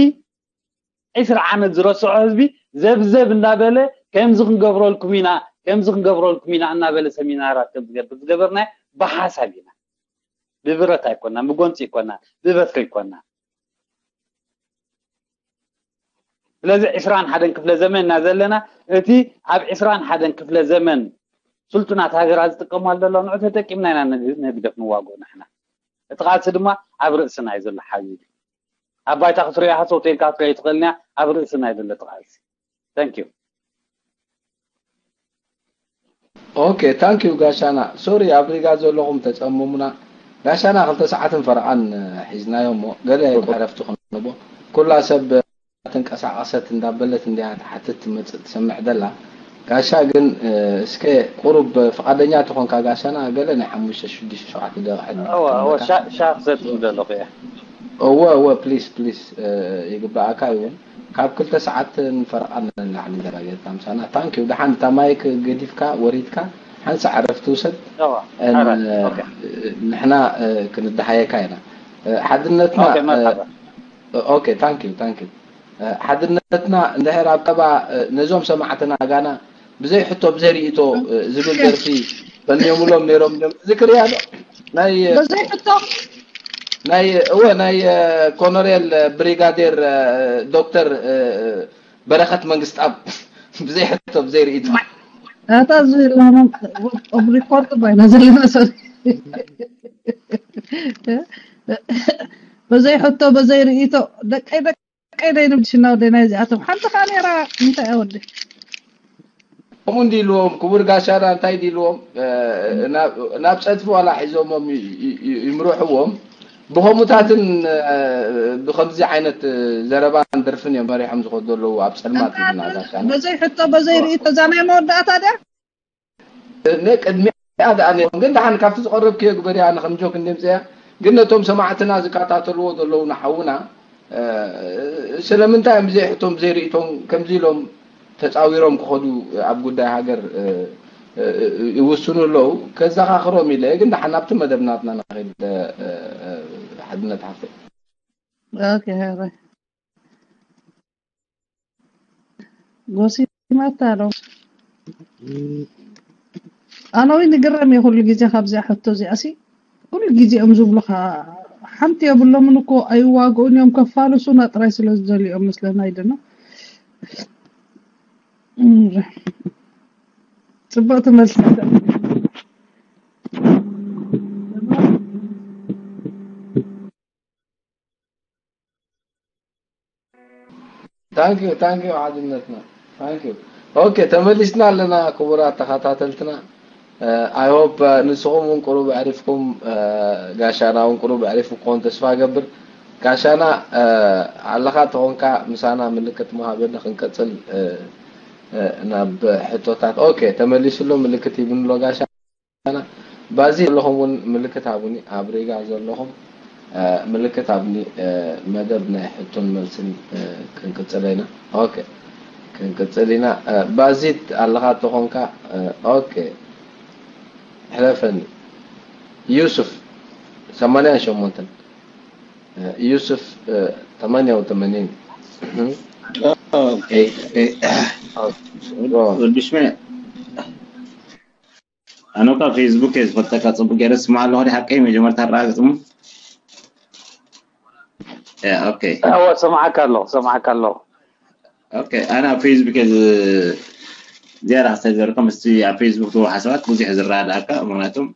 ዒስራ ዓመት ዝረስዖ ህዝቢ ዘብዘብ እንዳበለ ከምዚ ክንገብረልኩም ኢና፣ ከምዚ ክንገብረልኩም ኢና እናበለ ሰሚናራት ከም ዝገብር ዝገበርናዮ ብሓሳብ ኢና። ብብረት ኣይኮናን፣ ብጎንፂ ኣይኮናን፣ ብበትሪ ኣይኮናን። ስለዚ ዒስራን ሓደን ክፍለ ዘመን እና ዘለና እቲ ኣብ ዒስራን ሓደን ክፍለ ዘመን ስልጡናት ሃገራት ዝጥቀማሉ ዘለዋ ንዑ ተጠቂምና ኢና ንግ- ንህግደፍ ንዋግኦ ንሕና። እቲ ቃልሲ ድማ ኣብ ርእስና እዩ ዘሎ ሓቢቢ። ኣብ ባይታ ክትሪኦ ሃሰው ተልካ ክትሪኦ ትኽእልንያ ኣብ ርእስና እዩ ዘሎ እቲ ቃልሲ። Thank you. ኦኬ ታንክ ዩ ጋሻና። ሶሪ ኣብ ሪጋ ዘለኹም ተጸምሙና። ጋሻና ክልተ ሰዓትን ፈረቓን ሒዝናዮ እሞ ገለ ዕረፍቲ ክንቦ ኩላ ሰብ ተንቀሳቐሰት እንዳበለት እንዲያ ትሓትት ትመጽእ ትሰምዕ ደላ። ጋሻ ግን እስከ ቁሩብ ፍቓደኛ ተኾንካ ጋሻና ገለ ናይ ሓሙሽተ ሽዱሽተ ሸውዓተ ደቂቕ ዕድል እወ እወ ክህበካ። ሻ- ሻፍ ሰጥ ምደለኹ እየ። እወ እወ ፕሊስ ፕሊስ ይግባኣካ እዩ። ካብ ክልተ ሰዓት ንፈረቓ ንላዕሊ ዘራጌርካ ምሳና ታንክ ዩ። ደሓን እታ ማይክ ገዲፍካ ወሪድካ ሓንሳእ ዕረፍቲ ውሰድ። እወ እን- ሓራይ ኦኬ ንሕና ክንደሃየካ ኢና። ሓድነትና ኦኬ መርሓባ ኦኬ ታንክ ዩ ታንክ ዩ። ሓድነትና እንድሕር ኣብ ቀባ ነዞም ሰማዕትና ጋና ብዘይ ሕቶ ብዘይ ርእይቶ ዝብል ደርፊ ፈንዮምሎም ነይሮም እዮም። ዝክርያ ዶ ናይ በዘይ ሕቶ ናይ እወ ናይ ኮኖሬል ብሪጋዴር ዶክተር በረኸት መንግስታብ ብዘይ ሕቶ ብዘይ ርእይቶ ኣታ ዝላማ ኦብ ሪኮርድ ባይና ዘለና ሰብ በዘይ ሕቶ በዘይ ርእይቶ ደቀይ ደቀይ ደይ ንብል ሽና ወደይ ናይ እዚኣቶም ሓንቲ ከዓ ነራ እንታይ ወዲ ከምኡ እንዲ ኢልዎም ክቡር ጋሻና እንታይ ድልዎም ናብ ፀድፊ ዋላ ሒዞሞም ይምርሕዎም ብኸምኡታትን ብከምዚ ዓይነት ዘረባን ደርፍን እዮም መሪሖም ዝኸዱ ዘለዉ ኣብ ፀልማት ኢልና ጋሻና በዘይ ሕቶ በዘይ ርእይቶ እዛ ናይ መወዳእታ ድያ ቅድሚያ ደኣ ነይሮም ግን ደሓን ካብቲ ዝቐረብክዮ ግበሪ ኣነ ከም ጆክ እንድምፅያ ግን ነቶም ሰማዕትና ዝከታተልዎ ዘለዉ ንሓውና ስለምንታይ እዮም ብዘይ ሕቶም ብዘይ ርእቶም ከምዚ ኢሎም ተፃዊሮም ክኸዱ ኣብ ጉዳይ ሃገር ይውስኑ ኣለዉ ከዘኻኽሮም ኢለ ግን ደሓን ናብቲ መደብ ናትና ንኸይድ ሓድነት ሓፍተይ ኦኬ ሄረ ጎሲማታ ዶ ኣነ ወይ ንግረም እየ ኩሉ ግዜ ካብዚኣ ሕቶ እዚኣ ሲ ኩሉ ግዜ እዮም ዝብሉኻ ሓንቲ የብሎምን እኮ ኣይዋግኡን እዮም ከፋልሱና ጥራይ ስለ ዝደልዮም ምስለና ይደና ፅቡቅ ትመልስ ታንኪዩ ታንኪዩ ሓድነትና ታንኪዩ ኦኬ ተመሊስና ኣለና ክቡራት ተኸታተልትና I hope ንስኹም እውን ቁሩብ ኣዕሪፍኩም ጋሻና እውን ቁሩብ ኣዕሪፉ ክኾን ተስፋ ገብር ጋሻና ኣለኻ ተኾንካ ምሳና ምልክት መሃበኒ ክንቀፅል ናብ ሕቶታት። ኦኬ፣ ተመሊሱ ኣሎ፣ ምልክት ሂቡኒ ኣሎ ጋሻና። ባዚ ዘለኹም እውን ምልክት ሃቡኒ፣ ኣብ ሪጋ ዘለኹም ምልክት ሃቡኒ። መደብ ናይ ሕቶን መልስን ክንቅጽል ኢና። ኦኬ፣ ክንቅጽል ኢና። ባዚት ኣለኻ ተኾንካ። ኦኬ፣ ሕለፈኒ። ዩሱፍ ሰማንያን ሸሞንተን። ዩሱፍ ተማንያ ወተመኒን። ወዲ ሽመ ኣነ ካብ ፌስቡክ እየ ዝፈልጠካ። ጽቡቅ ገይረ ስማ ኣለኹ። ሓቀይ መጀመርታ ኣረጋግጽ እሞ። ኦኬ። እወ ሰማዓካ ኣለኹ፣ ሰማዓካ ኣለኹ። ኦኬ፣ ኣነ ኣብ ፌስቡክ እየ ዝ- ዝያዳ ክስተግዘርካ ምስቲ ኣብ ፌስቡክ ትብሎ ሓሳባት ብዙሕ ዝረዳእካ። ምክንያቱም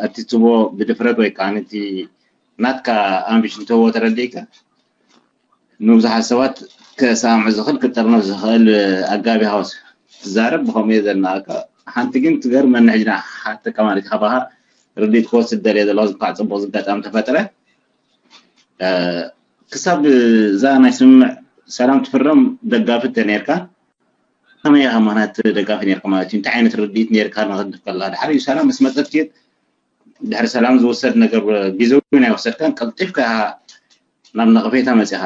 እቲ ትቦ ብድፍረት ወይ ከዓ ነቲ ናትካ ኣምቢሽን ትቦ ተረዲእካ ንብዙሓት ሰባት ከሰማምዕ ዝኽእል ክጥርነፍ ዝኽእል ኣጋቢ ሃውስ ትዛረብ ብኸምኡ እየ ዘናእካ። ሓንቲ ግን ትገርመኒ ሕጂ ንሓተካ ማለት ካባኻ ርዲት ክወስድ ደልየ ዘለኹ። እንኳዕ ፅቡቅ ዝጋጣም ተፈጥረ። ክሳብ እዛ ናይ ስምምዕ ሰላም ትፍረም ደጋፊ ተነርካ ከመይ ኢኻ ምኽንያት ደጋፊ ነርካ ማለት እዩ? እንታይ ዓይነት ርድኢት ነርካ ንክድፍ ከለካ ድሓር እዩ ሰላም ምስ መፀት ድሕሪ ሰላም ዝወሰድ ነገር ግዜዊ ናይ ወሰድካን ቀልጢፍካ ኢኻ ናብ ነቕፌታ መፂኻ።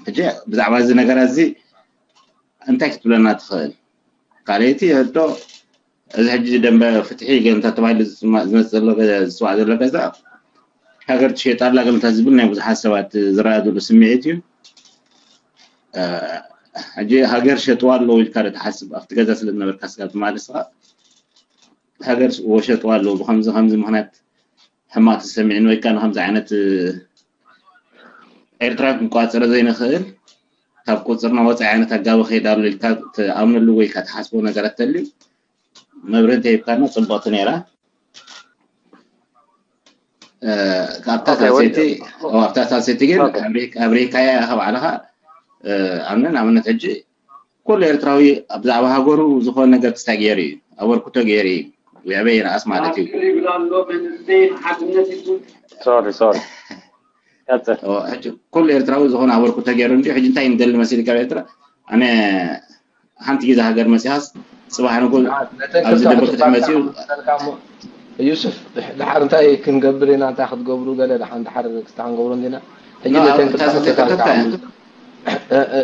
ሕጂ ብዛዕባ እዚ ነገራት እዚ እንታይ ክትብለና ትኽእል? ካልኣይቲ ሕቶ እዚ ሕጂ ደንበ ፍትሒ ገንታ ተባሂሉ ዝመፅ ዘሎ ዝፅዋዕ ዘሎ ገዛ ሃገር ትሸየጣላ ገንታ ዝብል ናይ ብዙሓት ሰባት ዝረኣ ዘሎ ስምዒት እዩ። ሕጂ ሃገር ሸጥዋ ኣለዉ ኢልካ ዶ ትሓስብ ኣብቲ ገዛ ስለ ዝነበርካ ስጋብ ትማሊ ስኻ ሃገር ወሸጥዋ ኣለዉ ብከምዚ ከምዚ ምክንያት ሕማቅ ተሰሚዕኒ ወይ ከዓ ንከምዚ ዓይነት ኤርትራ ክንቋፀረ ዘይንኽእል ካብ ቁፅርና ወፃኢ ዓይነት ኣጋቢ ከይድ ኣሎ ኢልካ ትኣምነሉ ወይ ከዓ ትሓስቦ ነገራት ተልዩ መብርህ እንተሂብካና ፅብቕቲ ነይራ። ኣብታ ሳልሰይቲ ኣብታ ሳልሰይቲ ግን ኣብሪካያ ኢኻ ባዕልኻ ኣምነ ንኣብነት ሕጂ ኩሉ ኤርትራዊ ብዛዕባ ሃገሩ ዝኾነ ነገር ክስታይ ገይሩ እዩ ኣበርክቶ ገይሩ እዩ። ይዕበ ይንኣስ ማለት እዩ። ሶሪ ሶሪ ሕጂ ኩሉ ኤርትራዊ ዝኾነ ኣበርክቶ ገይሩ እንዲ ሕጂ እንታይ ንደሊ መሲልካ ኣብ ኤርትራ ኣነ ሓንቲ ግዜ ሃገር መፂኻስ ፅባሕ ንጎ ኣብዚ ደበ ከተመፅኡ ዩሱፍ ድሓር እንታይ ክንገብር ኢና እንታይ ክትገብሩ ገለ ድሓን ድሓር ክስታ ክንገብሩ እንዲና ሕጂ ነተን ክልተ ሕቶታት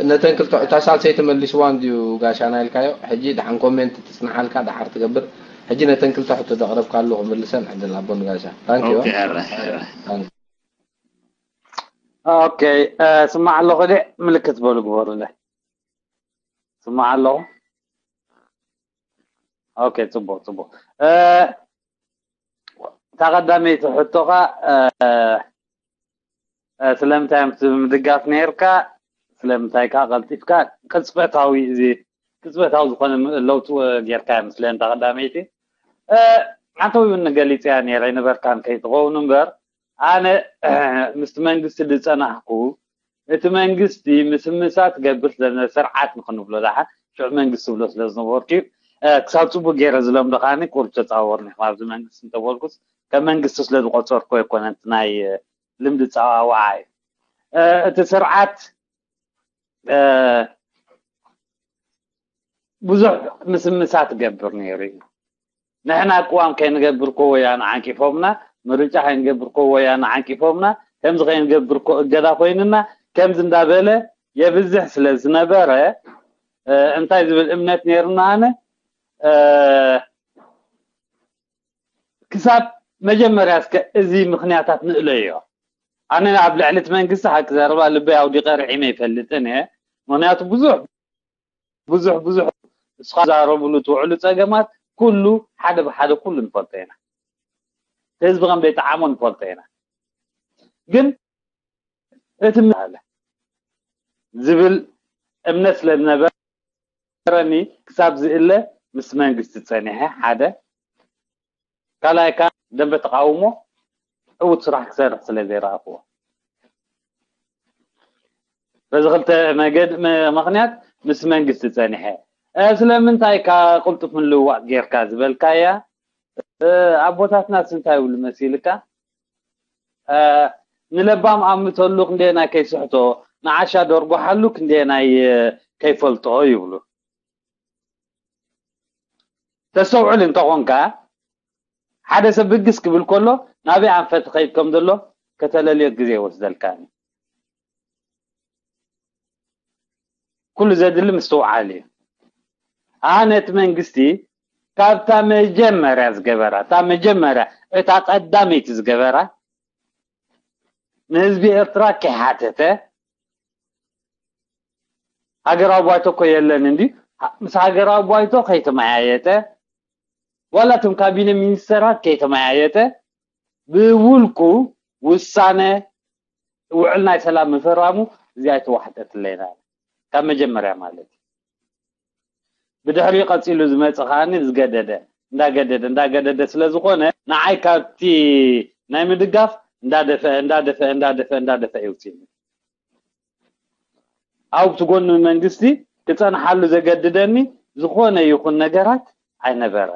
ነተን ክልተ እታ ሳልሰይቲ መሊስዋ እንድዩ ጋሻና ኢልካዮ ሕጂ ድሓን ኮሜንት ትፅንሓልካ ድሓር ትገብር ሕጂ ነተን ክልተ ሕቶ ዘቕረብካሉ ክምልሰን ዕድል ኣቦ ንጋሻ ታንኪዩ ኦኬ ስማዕ ኣለኹ ደ ምልክት በሉ ግበሩለ ስማዕ ኣለኹ ኦኬ ፅቡቅ ፅቡቅ እታ ቀዳመይቲ ሕቶኻ ስለምንታይ ምድጋፍ ነርካ ስለምንታይ ከዓ ቀልጢፍካ ቅፅበታዊ እዚ ቅፅበታዊ ዝኾነ ለውጢ ጌርካ ምስለ እንታ ቀዳመይቲ ሓንተ እውን ገሊፅያ ነረ ይነበርካን ከይትኸውን እምበር ኣነ ምስቲ መንግስቲ ዝፀናሕኩ እቲ መንግስቲ ምስምሳ ትገብር ስለ ስርዓት ንክንብሎ ዳሓ ሽዑ መንግስቲ ብሎ ስለ ዝነበርኩ እዩ ክሳብ ፅቡቅ ገይረ ዝለምዶ ከዓኒ ቁሩብ ተፃወርኒ ኢኹም ኣብዚ መንግስቲ እንተበልኩስ ከም መንግስቲ ስለ ዝቆፀርኮ ኣይኮነን እቲ ናይ ልምዲ ፀዋውዓ እዩ እቲ ስርዓት ብዙሕ ምስምሳ ትገብር ነይሩ እዩ ንሕና ቅዋም ከይንገብር ኮ ወያነ ዓንቂፎምና ምርጫ ከይንገብር ኮ ወያነ ዓንቂፎምና ከምዚ ከይንገብር ኮ እገዳ ኮይንና ከምዚ እንዳበለ የብዝሕ ስለ ዝነበረ እንታይ ዝብል እምነት ነይሩና ኣነ ክሳብ መጀመርያ እስከ እዚ ምክንያታት ንእለዮ ኣነ ኣብ ልዕሊ እቲ መንግስቲ ሓቂ ዘረባ ልበይ ኣውዲቀ ርዒመ ይፈልጥን እየ ምክንያቱ ብዙሕ ብዙሕ ብዙሕ እስኻ ዛረብሉ ትውዕሉ ፀገማት ኩሉ ሓደ ብሓደ ኩሉ ንፈልጦ ኢና ህዝቢ ከም ዘይጠዓሞ ንፈልጦ ኢና ግን እቲ ኣለ ዝብል እምነት ስለ ዝነበረኒ ክሳብ ዝእለ ምስ መንግስቲ ፀኒሐ ሓደ ካልኣይ ከዓ ደንበ ተቃውሞ ዕዉት ስራሕ ክሰርሕ ስለ ዘይረኣኽዎ በዚ ክልተ መገድ ምክንያት ምስ መንግስቲ ፀኒሐ ስለምንታይ ካ ቅልጡፍ ምልውዋጥ ጌርካ ዝበልካያ ኣቦታትናስ እንታይ ይብሉ መሲልካ ንለባም ኣምተሉ ክንደየናይ ከይስሕቶ ንዓሻ ደርጎሓሉ ክንደየናይ ከይፈልጦ ይብሉ ተስተውዕል እንተኾንካ ሓደ ሰብ ብግስ ክብል ከሎ ናበይ ኣንፈት ኸይድ ከም ዘሎ ከተለልዮ ግዜ ይወስደልካ። ኩሉ ዘድሊ ምስትውዓል እዩ። ኣነ እቲ መንግስቲ ካብታ መጀመርያ ዝገበራ እታ መጀመርያ እታ ቀዳመይቲ ዝገበራ ንህዝቢ ኤርትራ ከይሓተተ ሃገራዊ ባይቶ እኮ የለን እንዲ ምስ ሃገራዊ ባይቶ ከይተመያየጠ ዋላ እቶም ካቢነ ሚኒስተራት ከይተመያየጠ ብውልቁ ውሳነ ውዕል ናይ ሰላም ምፍራሙ እዚኣ ኣይተዋሕጠትለይና ካብ መጀመርያ ማለት እዩ። ብድሕሪኡ ቀፂሉ ዝመፅእ ከዓኒ ዝገደደ እንዳገደደ እንዳገደደ ስለ ዝኾነ ንዓይ ካብቲ ናይ ምድጋፍ እንዳደፈአ እንዳደፈአ እንዳደፈአ እንዳደፈአ ይውፅእኒ። ኣብ ትጎኒ መንግስቲ ክፀንሓሉ ዘገድደኒ ዝኾነ ይኹን ነገራት ኣይነበረ።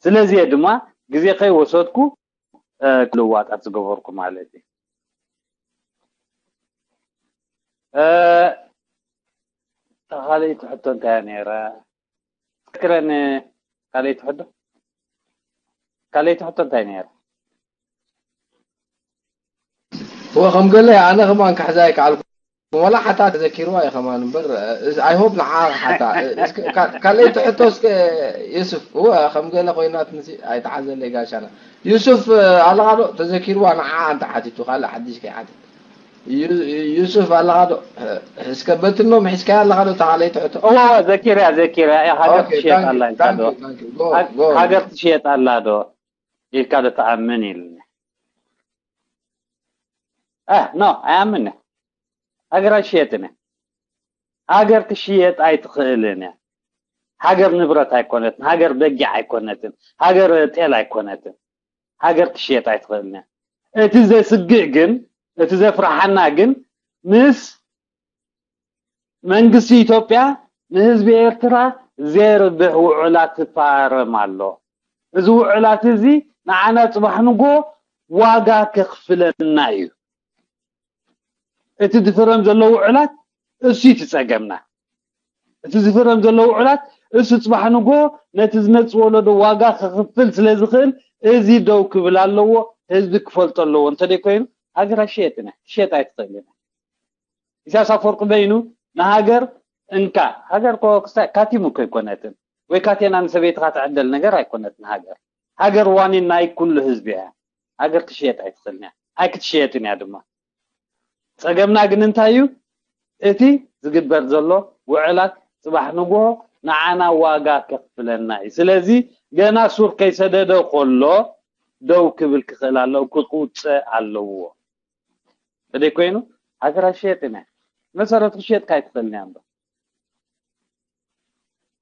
ስለዚ ድማ ግዜ ከይወሰድኩ ልዋጣት ዝገበርኩ ማለት እዩ። ካልኣይቲ ሕቶ እንታይ ነይራ? ክረን ካልኣይቲ ሕቶ ካልኣይቲ ሕቶ እንታይ ነይራ? እወ ከም ገለ ኣነ ከማን ክሕዛ ኣይከኣልኩ ወላ ሓታ ተዘኪርዋ እዩ ከማን እምበር I hope ንዓ ሓታ ካልኣይቲ ሕቶ እስከ ዩሱፍ እወ ከም ገለ ኮይናት ንሲ ኣይተሓዘለይ ጋሻና ዩሱፍ ኣለኻ ዶ ተዘኪርዋ ንዓ ኣንተ ሓቲቱ ካልእ ሓድሽ ከይሓትት ዩሱፍ ኣለኻ ዶ እስከ በትኖም ሒዝካያ ኣለኻ ዶ ተኻለይ ትሕቶ እወ ዘኪርያ ዘኪርያ እያ ሃገር ትሽየጥ ኣላ ኢልካ ዶ ሃገር ትሽየጥ ኣላ ዶ ኢልካ ዶ ተኣምን ኢልኒ ኖ ኣይኣምን ሃገር ኣይሽየጥን ሃገር ትሽየጥ ኣይትኽእልን እያ ሃገር ንብረት ኣይኮነትን ሃገር በጊዕ ኣይኮነትን ሃገር ጤል ኣይኮነትን ሃገር ትሽየጥ ኣይትኽእልን እያ እቲ ዘስግእ ግን እቲ ዘፍርሓና ግን ምስ መንግስቲ ኢትዮጵያ ንህዝቢ ኤርትራ ዘየርብሕ ውዕላት ይፈራረም ኣሎ እዚ ውዕላት እዚ ንዓና ፅባሕ ንጎ ዋጋ ከኽፍለና እዩ እቲ ዝፍረም ዘሎ ውዕላት እሱ እዩ እቲ ፀገምና እቲ ዝፍረም ዘሎ ውዕላት እሱ ፅባሕ ንጎ ነቲ ዝመፅእ ወለዶ ዋጋ ከኽፍል ስለ ዝኽእል እዚ ደው ክብል ኣለዎ ህዝቢ ክፈልጦ ኣለዎ እንተደይ ኮይኑ ሃገር ኣይሽየጥን እያ ትሸየጥ ኣይትኽእልን እያ ኢሳያስ ኣፈወርቂ በይኑ ንሃገር እንካ ሃገር እኮ ክስታይ ካቲሙ እኮ ኣይኮነትን ወይ ካቴና ንሰበይትኻ ትዕደል ነገር ኣይኮነትን ሃገር ሃገር ዋኒን ናይ ኩሉ ህዝቢ እያ ሃገር ክሽየጥ ኣይትኽእልን እያ ኣይክትሽየጥን እያ ድማ ጸገምና ግን እንታይ እዩ እቲ ዝግበር ዘሎ ውዕላት ጽባሕ ንግሆ ንዓና ዋጋ ከኽፍለና እዩ ስለዚ ገና ሱር ከይሰደደ ከሎ ደው ክብል ክኽእል ኣለዎ ክቁጸ ኣለዎ ተደይ ኮይኑ ሃገር ኣይሽየጥን እያ መሰረቱ ክሽየጥካ ኣይትኽእልን እያ እምበር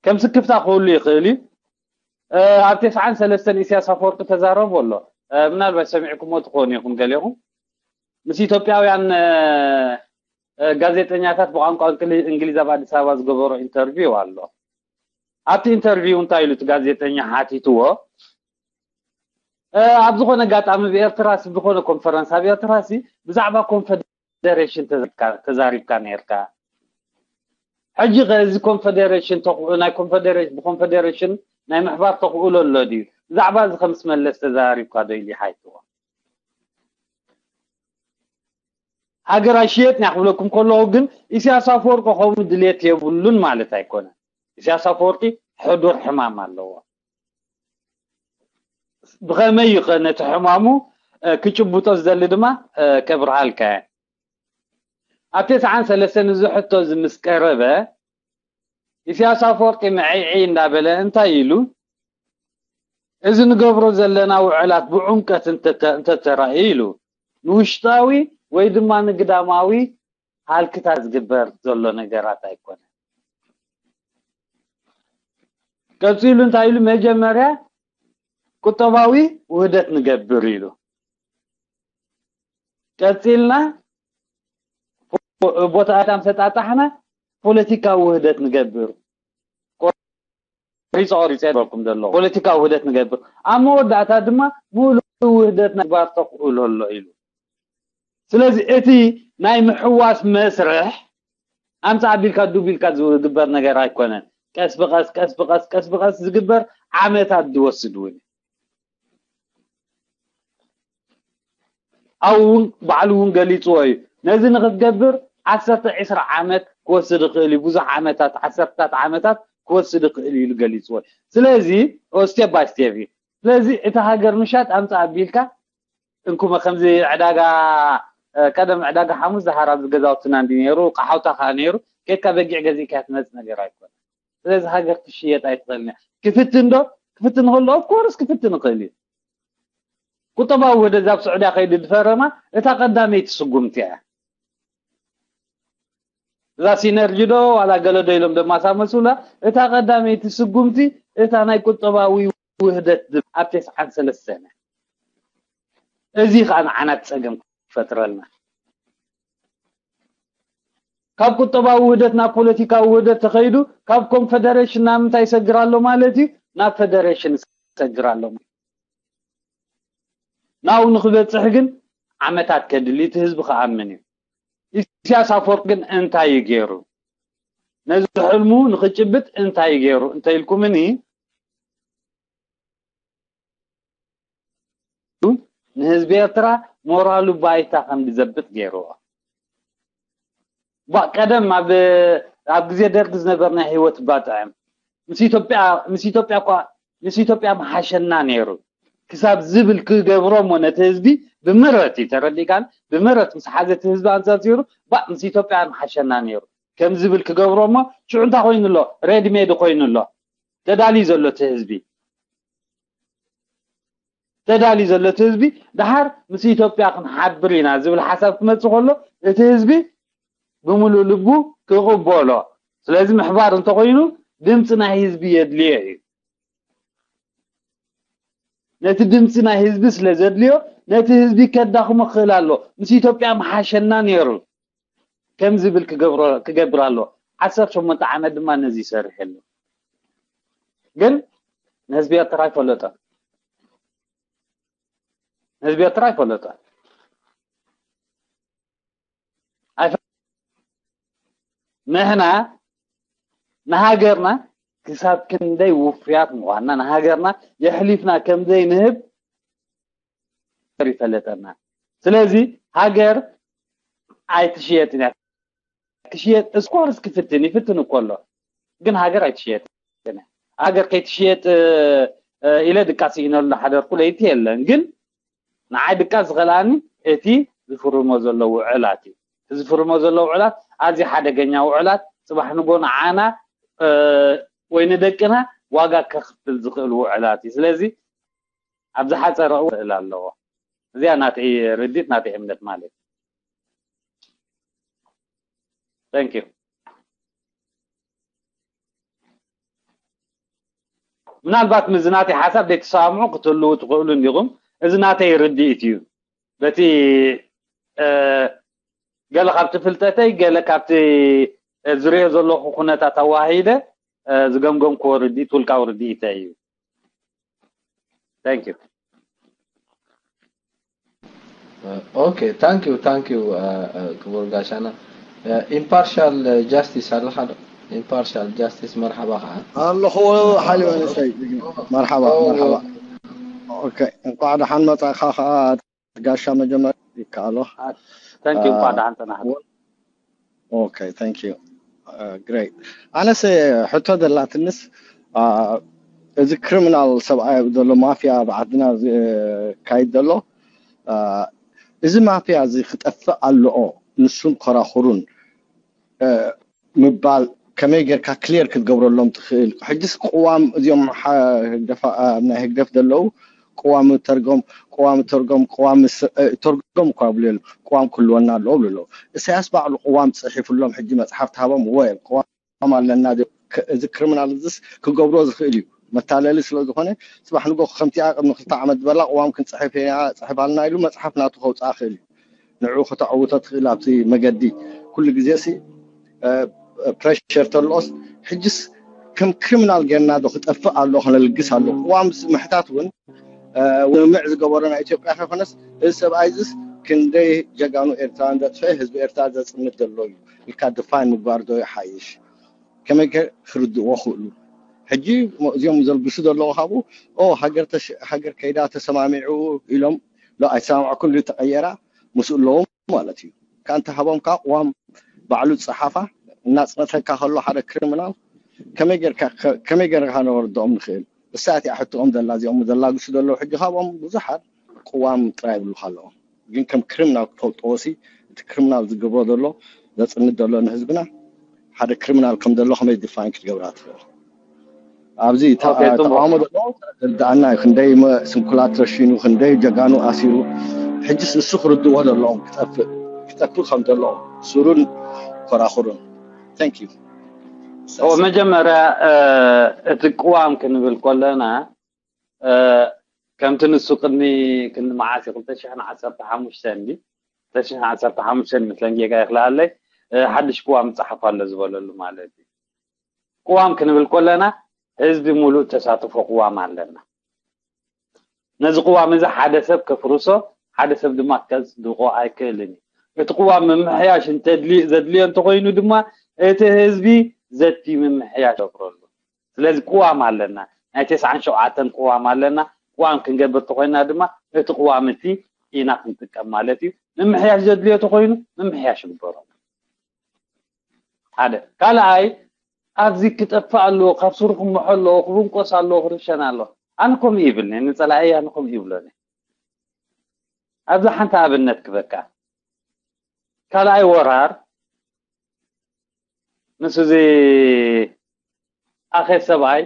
ከም ስክፍታ ክህሉ ይኽእል እዩ ኣብ ተስዓን ሰለስተን ኢሳያስ ኣፈወርቂ ተዛረቡ ኣሎ ምናልባት ሰሚዕኩሞ ትኾኑ ኢኹም ገሊኹም ምስ ኢትዮጵያውያን ጋዜጠኛታት ብቋንቋ እንግሊዝ ኣብ ኣዲስ ኣበባ ዝገበሮ ኢንተርቪው ኣሎ ኣብቲ ኢንተርቪው እንታይ ኢሉ እቲ ጋዜጠኛ ሓቲትዎ ኣብ ዝኾነ ኣጋጣሚ ብኤርትራ ሲ ዝኾነ ኮንፈረንስ ኣብ ኤርትራ ሲ ብዛዕባ ኮንፈደሬሽን ተዛሪብካ ነርካ ሕጂ ከ እዚ ኮንፈደሬሽን ናይ ኮንፈደሬሽን ብኮንፈደሬሽን ናይ ምሕባር ተኽእሎ ኣሎ ድዩ ብዛዕባ እዚ ከምስ መለስ ተዛሪብካ ዶ ኢሉ ይሓይትዎ ሃገር ኣይሽየጥን እያ ክብለኩም ከለኹ ግን ኢሳያስ ኣፈወርቂ ከምኡ ድልየት የብሉን ማለት ኣይኮነን ኢሳያስ ኣፈወርቂ ሕዱር ሕማም ኣለዎ ብኸመይ እዩ ነቲ ሕማሙ ክጭብጦ ዝደሊ ድማ ከብርሃልካ እየ ኣብ ተስዓን ሰለስተን እዚ ሕቶ እዚ ምስ ቀረበ ኢሳያስ ኣፈወርቂ መዐይዐይ እንዳበለ እንታይ ኢሉ እዚ ንገብሮ ዘለና ውዕላት ብዕምቀት እንተተራእዩ ኢሉ ንውሽጣዊ ወይ ድማ ንግዳማዊ ሃልክታት ዝግበር ዘሎ ነገራት ኣይኮነን ቀፂሉ እንታይ ኢሉ መጀመርያ ቁጠባዊ ውህደት ንገብር ኢሉ ቀፂልና ቦታ ኣዳም ሰጣጣሕና ፖለቲካዊ ውህደት ንገብር ቆሪፀ ቆሪፀ ይበልኩም ዘሎ ፖለቲካዊ ውህደት ንገብር ኣብ መወዳእታ ድማ ሙሉእ ውህደት ንግባር ተኽእሎ ኣሎ ኢሉ ስለዚ እቲ ናይ ምሕዋስ መስርሕ ኣምፃ ኣቢልካ ዱብ ኢልካ ዝግበር ነገር ኣይኮነን ቀስ ብቐስ ቀስ ብቐስ ቀስ ብቐስ ዝግበር ዓመታት ዝወስድ እውን እዩ። ኣብኡ እውን ባዕሉ እውን ገሊፅዎ እዩ። ነዚ ንክትገብር ዓሰርተ ዒስራ ዓመት ክወስድ ይኽእል እዩ። ብዙሕ ዓመታት፣ ዓሰርታት ዓመታት ክወስድ ይኽእል እዩ ኢሉ ገሊፅዎ እዩ። ስለዚ ስቴፕ ባይ ስቴፕ እዩ። ስለዚ እቲ ሃገር ምሻጥ ኣምፃእ ኣቢልካ እንኩመ ከምዚ ዕዳጋ ቀደም ዕዳጋ ሓሙስ ዝሃር ኣብዚ ገዛውትና እንዲ ነይሩ፣ ቃሓውታ ከዓ ነይሩ። ኬድካ በጊዕ ገዚእካ ትመፅ ነገር ኣይኮነ። ስለዚ ሃገር ትሽየጥ ኣይትኽእልን እያ። ክፍትን ዶ? ክፍትን ከሎ ኦፍኮርስ ክፍትን ይኽእል እዩ። ቁጠባዊ ውህደት ዛብ ስዑድያ ከይዱ ዝፈረማ እታ ቀዳመይቲ ስጉምቲ እያ። እዛ ሲነርጂ ዶ ዋላ ገለ ዶ ኢሎም ደማሳመሱላ፣ እታ ቀዳመይቲ ስጉምቲ እታ ናይ ቁጠባዊ ውህደት ኣብ ተስዓን ሰለስተን። እዚ ከዓ ንዓና ፀገም ክፈጥረልና። ካብ ቁጠባዊ ውህደት ናብ ፖለቲካዊ ውህደት ተኸይዱ፣ ካብ ኮንፈደሬሽን ናብ ምንታይ ይሰግር ኣሎ ማለት እዩ? ናብ ፈደሬሽን ይሰግር ኣሎ። ናብኡ ንክበፅሕ ግን ዓመታት ከድሊ፣ እቲ ህዝቢ ክኣምን እዩ። ኢሳያስ ኣፈወርቂ ግን እንታይ እዩ ገይሩ? ነዚ ሕልሙ ንክጭብጥ እንታይ እዩ ገይሩ እንተኢልኩምኒ፣ ንህዝቢ ኤርትራ ሞራሉ ባይታ ከም ዝዘብጥ ገይርዎ። ባ ቀደም ኣብ ኣብ ግዜ ደርጊ ዝነበር ናይ ህይወት ባጥዕም ምስ ኢትዮጵያ ምስ ኢትዮጵያ እኳ ምስ ኢትዮጵያ ምሓሸና ነይሩ ክሳብ ዝብል ክገብሮ እሞ ነቲ ህዝቢ ብምህረት እዩ ተረዲእካን ብምህረት ምስ ሓዘ እቲ ህዝቢ ኣንጻጺሩ ባ ምስ ኢትዮጵያ ምሓሸና ነይሩ ከም ዝብል ክገብሮ እሞ ሽዑ እንታይ ኮይኑ ኣሎ? ሬድሜድ ኮይኑ ኣሎ። ተዳልዩ ዘሎ እቲ ህዝቢ ተዳልዩ ዘሎ እቲ ህዝቢ ደሓር ምስ ኢትዮጵያ ክንሓብር ኢና ዝብል ሓሳብ ክመፅእ ከሎ እቲ ህዝቢ ብምሉእ ልቡ ክቕበሎ። ስለዚ ምሕባር እንተኮይኑ ድምፂ ናይ ህዝቢ የድልዮ እዩ። ነቲ ድምፂ ናይ ህዝቢ ስለ ዘድልዮ ነቲ ህዝቢ ከዳኽሞ ክኽእል ኣሎ። ምስ ኢትዮጵያ ምሓሸና ነይሩ ከም ዝብል ክገብሮ ክገብር ኣሎ። ዓሰርተ ሸሞንተ ዓመት ድማ ነዚ ይሰርሕ ኣሎ። ግን ንህዝቢ ኤርትራ ኣይፈለጦን። ንህዝቢ ኤርትራ ኣይፈለጦን። ኣይፈ- ንሕና ንሃገርና ክሳብ ክንደይ ውፍያት ምዃንና ንሃገርና የሕሊፍና ከም ዘይንህብ ይፈለጠና። ስለዚ ሃገር ኣይትሽየጥን እያ። ክሽየጥ እስኮርስ ክፍትን ይፍትን እኮ ኣሎ፣ ግን ሃገር ኣይትሽየጥን እያ። ሃገር ከይትሽየጥ ኢለ ድቃስ ይነሉ ሓደርኩ ለይቲ የለን። ግን ንዓይ ድቃስ ዝኸልኣኒ እቲ ዝፍርሞ ዘሎ ውዕላት እዩ። ዝፍርሞ ዘሎ ውዕላት ኣዝዩ ሓደገኛ ውዕላት፣ ፅባሕ ንጎ ንዓና ወይ ንደቅና ዋጋ ከኽፍል ዝኽእል ውዕላት እዩ። ስለዚ ኣብ ዝሓፀረ እዋን ክኽእል ኣለዎ። እዚኣ ናተይ ርዲት ናተይ እምነት ማለት እዩ። Thank you። ምናልባት ምዚ ናተይ ሓሳብ ዘይትሰማምዑ ክትህልዉ ትኽእሉ እንዲኹም። እዚ ናተይ ርድኢት እዩ። በቲ ገለ ካብቲ ፍልጠተይ ገለ ካብቲ ዝሪኦ ዘለኹ ኩነታት ኣዋሂደ ዝገምገምክዎ ርድኢት ውልቃዊ ርድኢተይ እዩ። Thank you። Okay, thank you, thank you ክቡር ጋሻና። Impartial justice ኣለኻ ዶ? Impartial justice መርሓባ ከዓ ኣለኹ ሓሊወ ንሰይ መርሓባ መርሓባ። Okay፣ እንኳዕ ደሓን መጻእካ ከዓ ጋሻ መጀመር ይከኣሎ። Thank you። እንኳዕ ደሓን ጸናሕና። Okay, thank you. Great። ኣነስ ሕቶ ዘላትንስ እዚ ክሪሚናል ሰብኣይ ዘሎ ማፍያ ኣብ ዓድና ዝካይድ ዘሎ እዚ ማፍያ እዚ ክጠፍእ ኣለኦ ንሱን ኮራኹሩን ምባል ከመይ ጌርካ ክሊር ክትገብረሎም ትኽእል? ሕጅስ ቅዋም እዚኦም ናይ ህግደፍ ዘለዉ ቅዋም ተርጎም ቅዋም ተርጎም ቅዋም ተርጎም እኳ ብሉ የሉ ቅዋም ክህልወና ኣለዎ ብሉ ኣለዉ። እሳያስ ባዕሉ ቅዋም ጽሒፉሎም ሕጂ መጽሓፍ ተሃቦም ወይ ቅዋም ኣለና እዚ ክሪሚናል እዚስ ክገብሮ ዝኽእል እዩ። መታለሊ ስለ ዝኾነ ጽባሕ ንጎ ከምቲኣ ቅድሚ ክልተ ዓመት ዝበላ ቅዋም ክንጽሕፍ ኢና ጽሕፍ ኣለና ኢሉ መጽሓፍ ናቱ ከውጽኣ ክእል እዩ። ንዕኡ ከተዕውቶ ትኽእል ኣብቲ መገዲ ኩሉ ግዜ ሲ ፕሬሸር ተልኦስ ሕጅስ ከም ክሪሚናል ጌርና ዶ ክጠፍእ ኣሎ ከነልግስ ኣሎ ቅዋም ምሕታት እውን ንምዕ ዝገበሮ ናይ ኢትዮጵያ ከይኮነስ እዚ ሰብኣይ ዝስ ክንደይ ጀጋኑ ኤርትራውያን ዘጥፍአ ህዝቢ ኤርትራ ዘፅንት ዘሎ እዩ ኢልካ ድፋይን ምግባር ዶ ይሓይሽ? ከመይ ገ- ክርድእዎ ክእሉ? ሕጂ እዚኦም ዘልግሱ ዘለዉ ካብኡ፣ ኦ፣ ሃገር ተሽ- ሃገር ከይዳ ተሰማሚዑ ኢሎም፣ ሎ ኣይተሰማምዐኩም ኢሉ ተቐየራ፣ ምስኡ ኣለዎም ማለት እዩ። ካንተ ሃቦም ካብ ቅዋም ባዕሉ ዝፀሓፋ እናፅነተካ ከሎ ሓደ ክሪሚናል ከመይ ጌርካ ከ- ከመይ ጌርካ ነወርድኦም ንኽእል? እሳ እቲኣ ሕትኦም ዘላ፣ እዚኦም ዘላግሱ ዘለዉ ሕጂ ካብኦም ብዙሓት ቅዋም ጥራይ ይብሉካ ኣለዉ። ግን ከም ክሪሚናል ክፈልጥዎ ሲ፣ እቲ ክሪሚናል ዝገብሮ ዘሎ፣ ዘፅንት ዘሎ ንህዝብና ሓደ ክሪሚናል ከም ዘሎ ከመይ ዲፋይን ክትገብራ ትኽእል? ኣብዚ ተ- ኦኬ፣ ጽቡቅ። ተቃውሞ ዘሎ ርድኣና እዩ። ክንደይ መ- ስንኩላት ረሺኑ፣ ክንደይ ጀጋኑ ኣሲሩ። ሕጅስ እሱ ክርድዎ ዘለዎም ክጠፍእ ክጠፍእ ከም ዘለዎ ሱሩን ኮራኹሩን። Thank you። ኦ መጀመርያ እ፣ እቲ ቅዋም ክንብል ከለና እ፣ ከምቲ ንሱ ቅድሚ ክንዲ መዓስ እዩ ክልተ ሽሕን ዓሰርተ ሓሙሽተን ድዩ ክልተ ሽሕን ዓሰርተ ሓሙሽተን ይመስለኒ ጌጋ ይኽልኣለይ እ፣ ሓድሽ ቅዋም ይፀሓፍ ኣሎ ዝበለሉ ማለት እዩ። ቅዋም ክንብል ከለና ህዝቢ ሙሉእ ተሳትፎ ቅዋም ኣለና። ነዚ ቅዋም እዚ ሓደ ሰብ ከፍርሶ ሓደ ሰብ ድማ ከፅድቆ ኣይክእልን እዩ። እቲ ቅዋም ምምሕያሽ እንተድሊ ዘድልዮ እንተኮይኑ ድማ እቲ ህዝቢ ዘቲ ምምሕያሽ ገብረሉ። ስለዚ ቅዋም ኣለና፣ ናይ ተስዓን ሸውዓተን ቅዋም ኣለና። ቅዋም ክንገብር ተኮይና ድማ እቲ ቅዋም እቲ ኢና ክንጥቀም ማለት እዩ። ምምሕያሽ ዘድልዮ ተኮይኑ ምምሕያሽ ግበሮ። ሓደ ካልኣይ ኣብዚ ክጠፍእ ኣለዎ፣ ካብ ስሩ ክምሖ ኣለዎ፣ ክብንቆስ ኣለዎ፣ ክርሸን ኣለዎ። ኣነ ከምኡ ይብልኒ፣ ንፀላኢ ኣነ ከምኡ ይብሎኒ። ኣብዚ ሓንቲ ኣብነት ክበካ ካልኣይ ወራር ምስ እዚ ኣኼ ሰብኣይ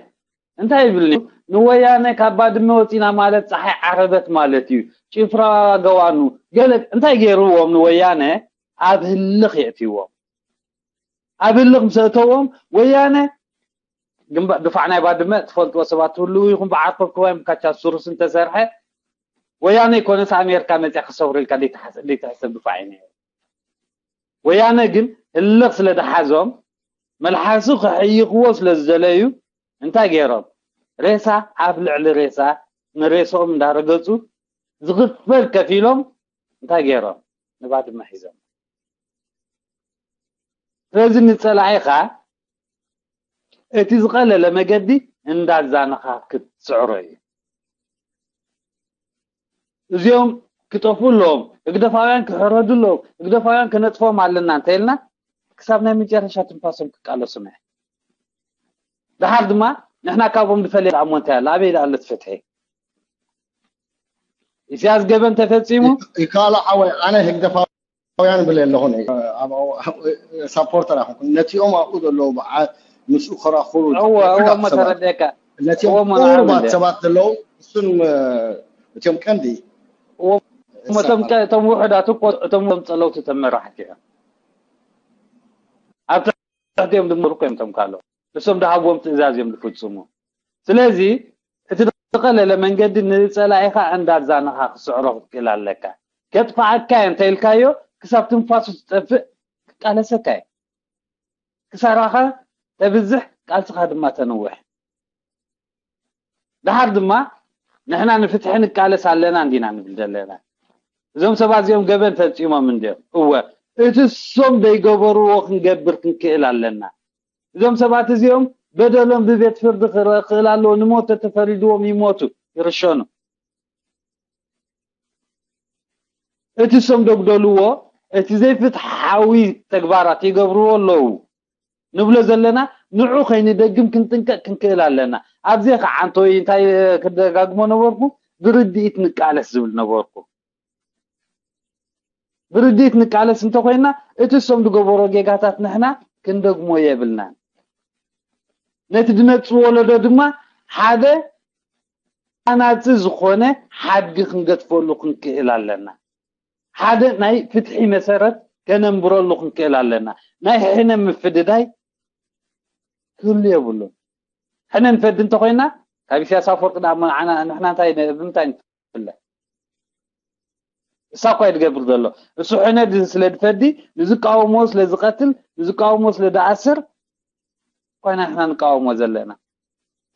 እንታይ ይብልኒ፣ ንወያነ ካብ ባድመ ወፂና ማለት ፀሓይ ዓረበት ማለት እዩ። ጭፍራ ገዋኑ ገለ እንታይ ገይርዎም ንወያነ ኣብ ህልኽ የእትዎም። ኣብ ህልኽ ምስ ኣእተዎም ወያነ ግንባ- ድፋዕ ናይ ባድመ ትፈልጥዎ ሰባት ትህልዉ ኢኹም። ብዓርኮብ ክባይ ካቻ ሱሩስ እንተሰርሐ ወያነ ይኮነስ ኣሜሪካ መፅያ ክሰብሩ ኢልካ ዘይትሕሰብ ድፋዕ እዩ ነይሩ። ወያነ ግን ህልኽ ስለ ዝሓዞም መልሓሱ ከሕይኽዎ ስለ ዝደለዩ እንታይ ገይሮም? ሬሳ ኣብ ልዕሊ ሬሳ ንሬስኦም እንዳረገፁ ዝኽፈል ከፊሎም እንታይ ገይሮም? ንባድመ ሒዞም። ስለዚ ንፀላኢኻ እቲ ዝቐለለ መገዲ እንዳዛነኻ ክትስዕሮ እዩ። እዚኦም ክጠፍኡ ኣለዎም፣ ህግደፋውያን ክሕረዱ ኣለዎም፣ ህግደፋውያን ክነጥፎም ኣለና እንተኢልና ክሳብ ናይ መጨረሻ ትንፋሶም ክቃለሱ መ ድሓር ድማ ንሕና ካብኦም ንፈልየ ኣሞ እንታይ ኣሎ ኣበይ ኣሎ እቲ ፍትሒ? ኢሳያስ ገበን ተፈፂሙ ይካሎ ሓወይ ኣነ ህግደፋውያን ብል ኣለኹ ሳፖርተር ኣይኮንኩን ነቲኦም ኣብኡ ዘለዉ በዓ ምስኡ ከራኽሩ እወ እወ እሞ ተረዲአካ ነቲኦም እወ እሞ ንዓም ቁሩባት እንደ ሰባት ዘለዉ እሱን እቲኦም ቀንዲ እሞ እቶም ቀ- እቶም ውሑዳት እኮ እቶም ጸለውቲ ተመራሕቲ እዮም ኣብ ትሕቲኦም ድምሩ እኮ እዮም እቶም ካልኦ እሶም ድሃብዎም ትእዛዝ እዮም ዝፍጽሙ ስለዚ እቲ ዝቐለለ መንገዲ ንጸላኢኻ እንዳዛነኻ ክስዕሮ ክትክእል ኣለካ ከጥፋኣካ እየ እንተኢልካዮ ክሳብ ትንፋሱ ትጠፍእ ክቃለሰካ እዩ ክሳራኻ ተብዝሕ ቃልስኻ ድማ ተንውሕ ድሓር ድማ ንሕና ንፍትሒ ንቃለስ ኣለና እንዲና ንብል ዘለና እዞም ሰባት እዚኦም ገበን ፈፂሞም እንዲዮም እወ እቲ እሶም ዘይገበርዎ ክንገብር ክንክእል ኣለና እዞም ሰባት እዚኦም በደሎም ብቤት ፍርዲ ክረአ ክእል ኣለዎ ንሞት ተተፈሪድዎም ይሞቱ ይርሸኑ እቲ እሶም ዘጉደልዎ እቲ ዘይፍትሓዊ ተግባራት ይገብርዎ ኣለዉ ንብሎ ዘለና ንዑ ከይንደግም ክንጥንቀቅ ክንክእል ኣለና ኣብዚኣ ከዓ እንተወይ እንታይ ክደጋግሞ ነበርኩ ብርድኢት ንቃለስ ዝብል ነበርኩ ብርድኢት ንቃለስ እንተኮይና እቲ እሶም ዝገበሮ ጌጋታት ንሕና ክንደግሞ የብልናን ነቲ ድመፅእ ወለዶ ድማ ሓደ ኣናፂ ዝኾነ ሓድጊ ክንገድፈሉ ክንክእል ኣለና ሓደ ናይ ፍትሒ መሰረት ከነንብረሉ ክንክእል ኣለና ናይ ሕነ ምፍድዳይ ክህሉ የብሉን ሕነ ንፈዲ እንተኮይና ካብ ኢሳያስ ኣፈወርቂ ዳ ንሕና እንታይ ብምንታይ ንፍለ እሳ እኳ እዩ ዝገብር ዘሎ እሱ ሕነ ስለ ዝፈዲ ንዝቃወሞ ስለ ዝቀትል ንዝቃወሞ ስለ ዝኣስር እኳ ኢና ንሕና ንቃወሞ ዘለና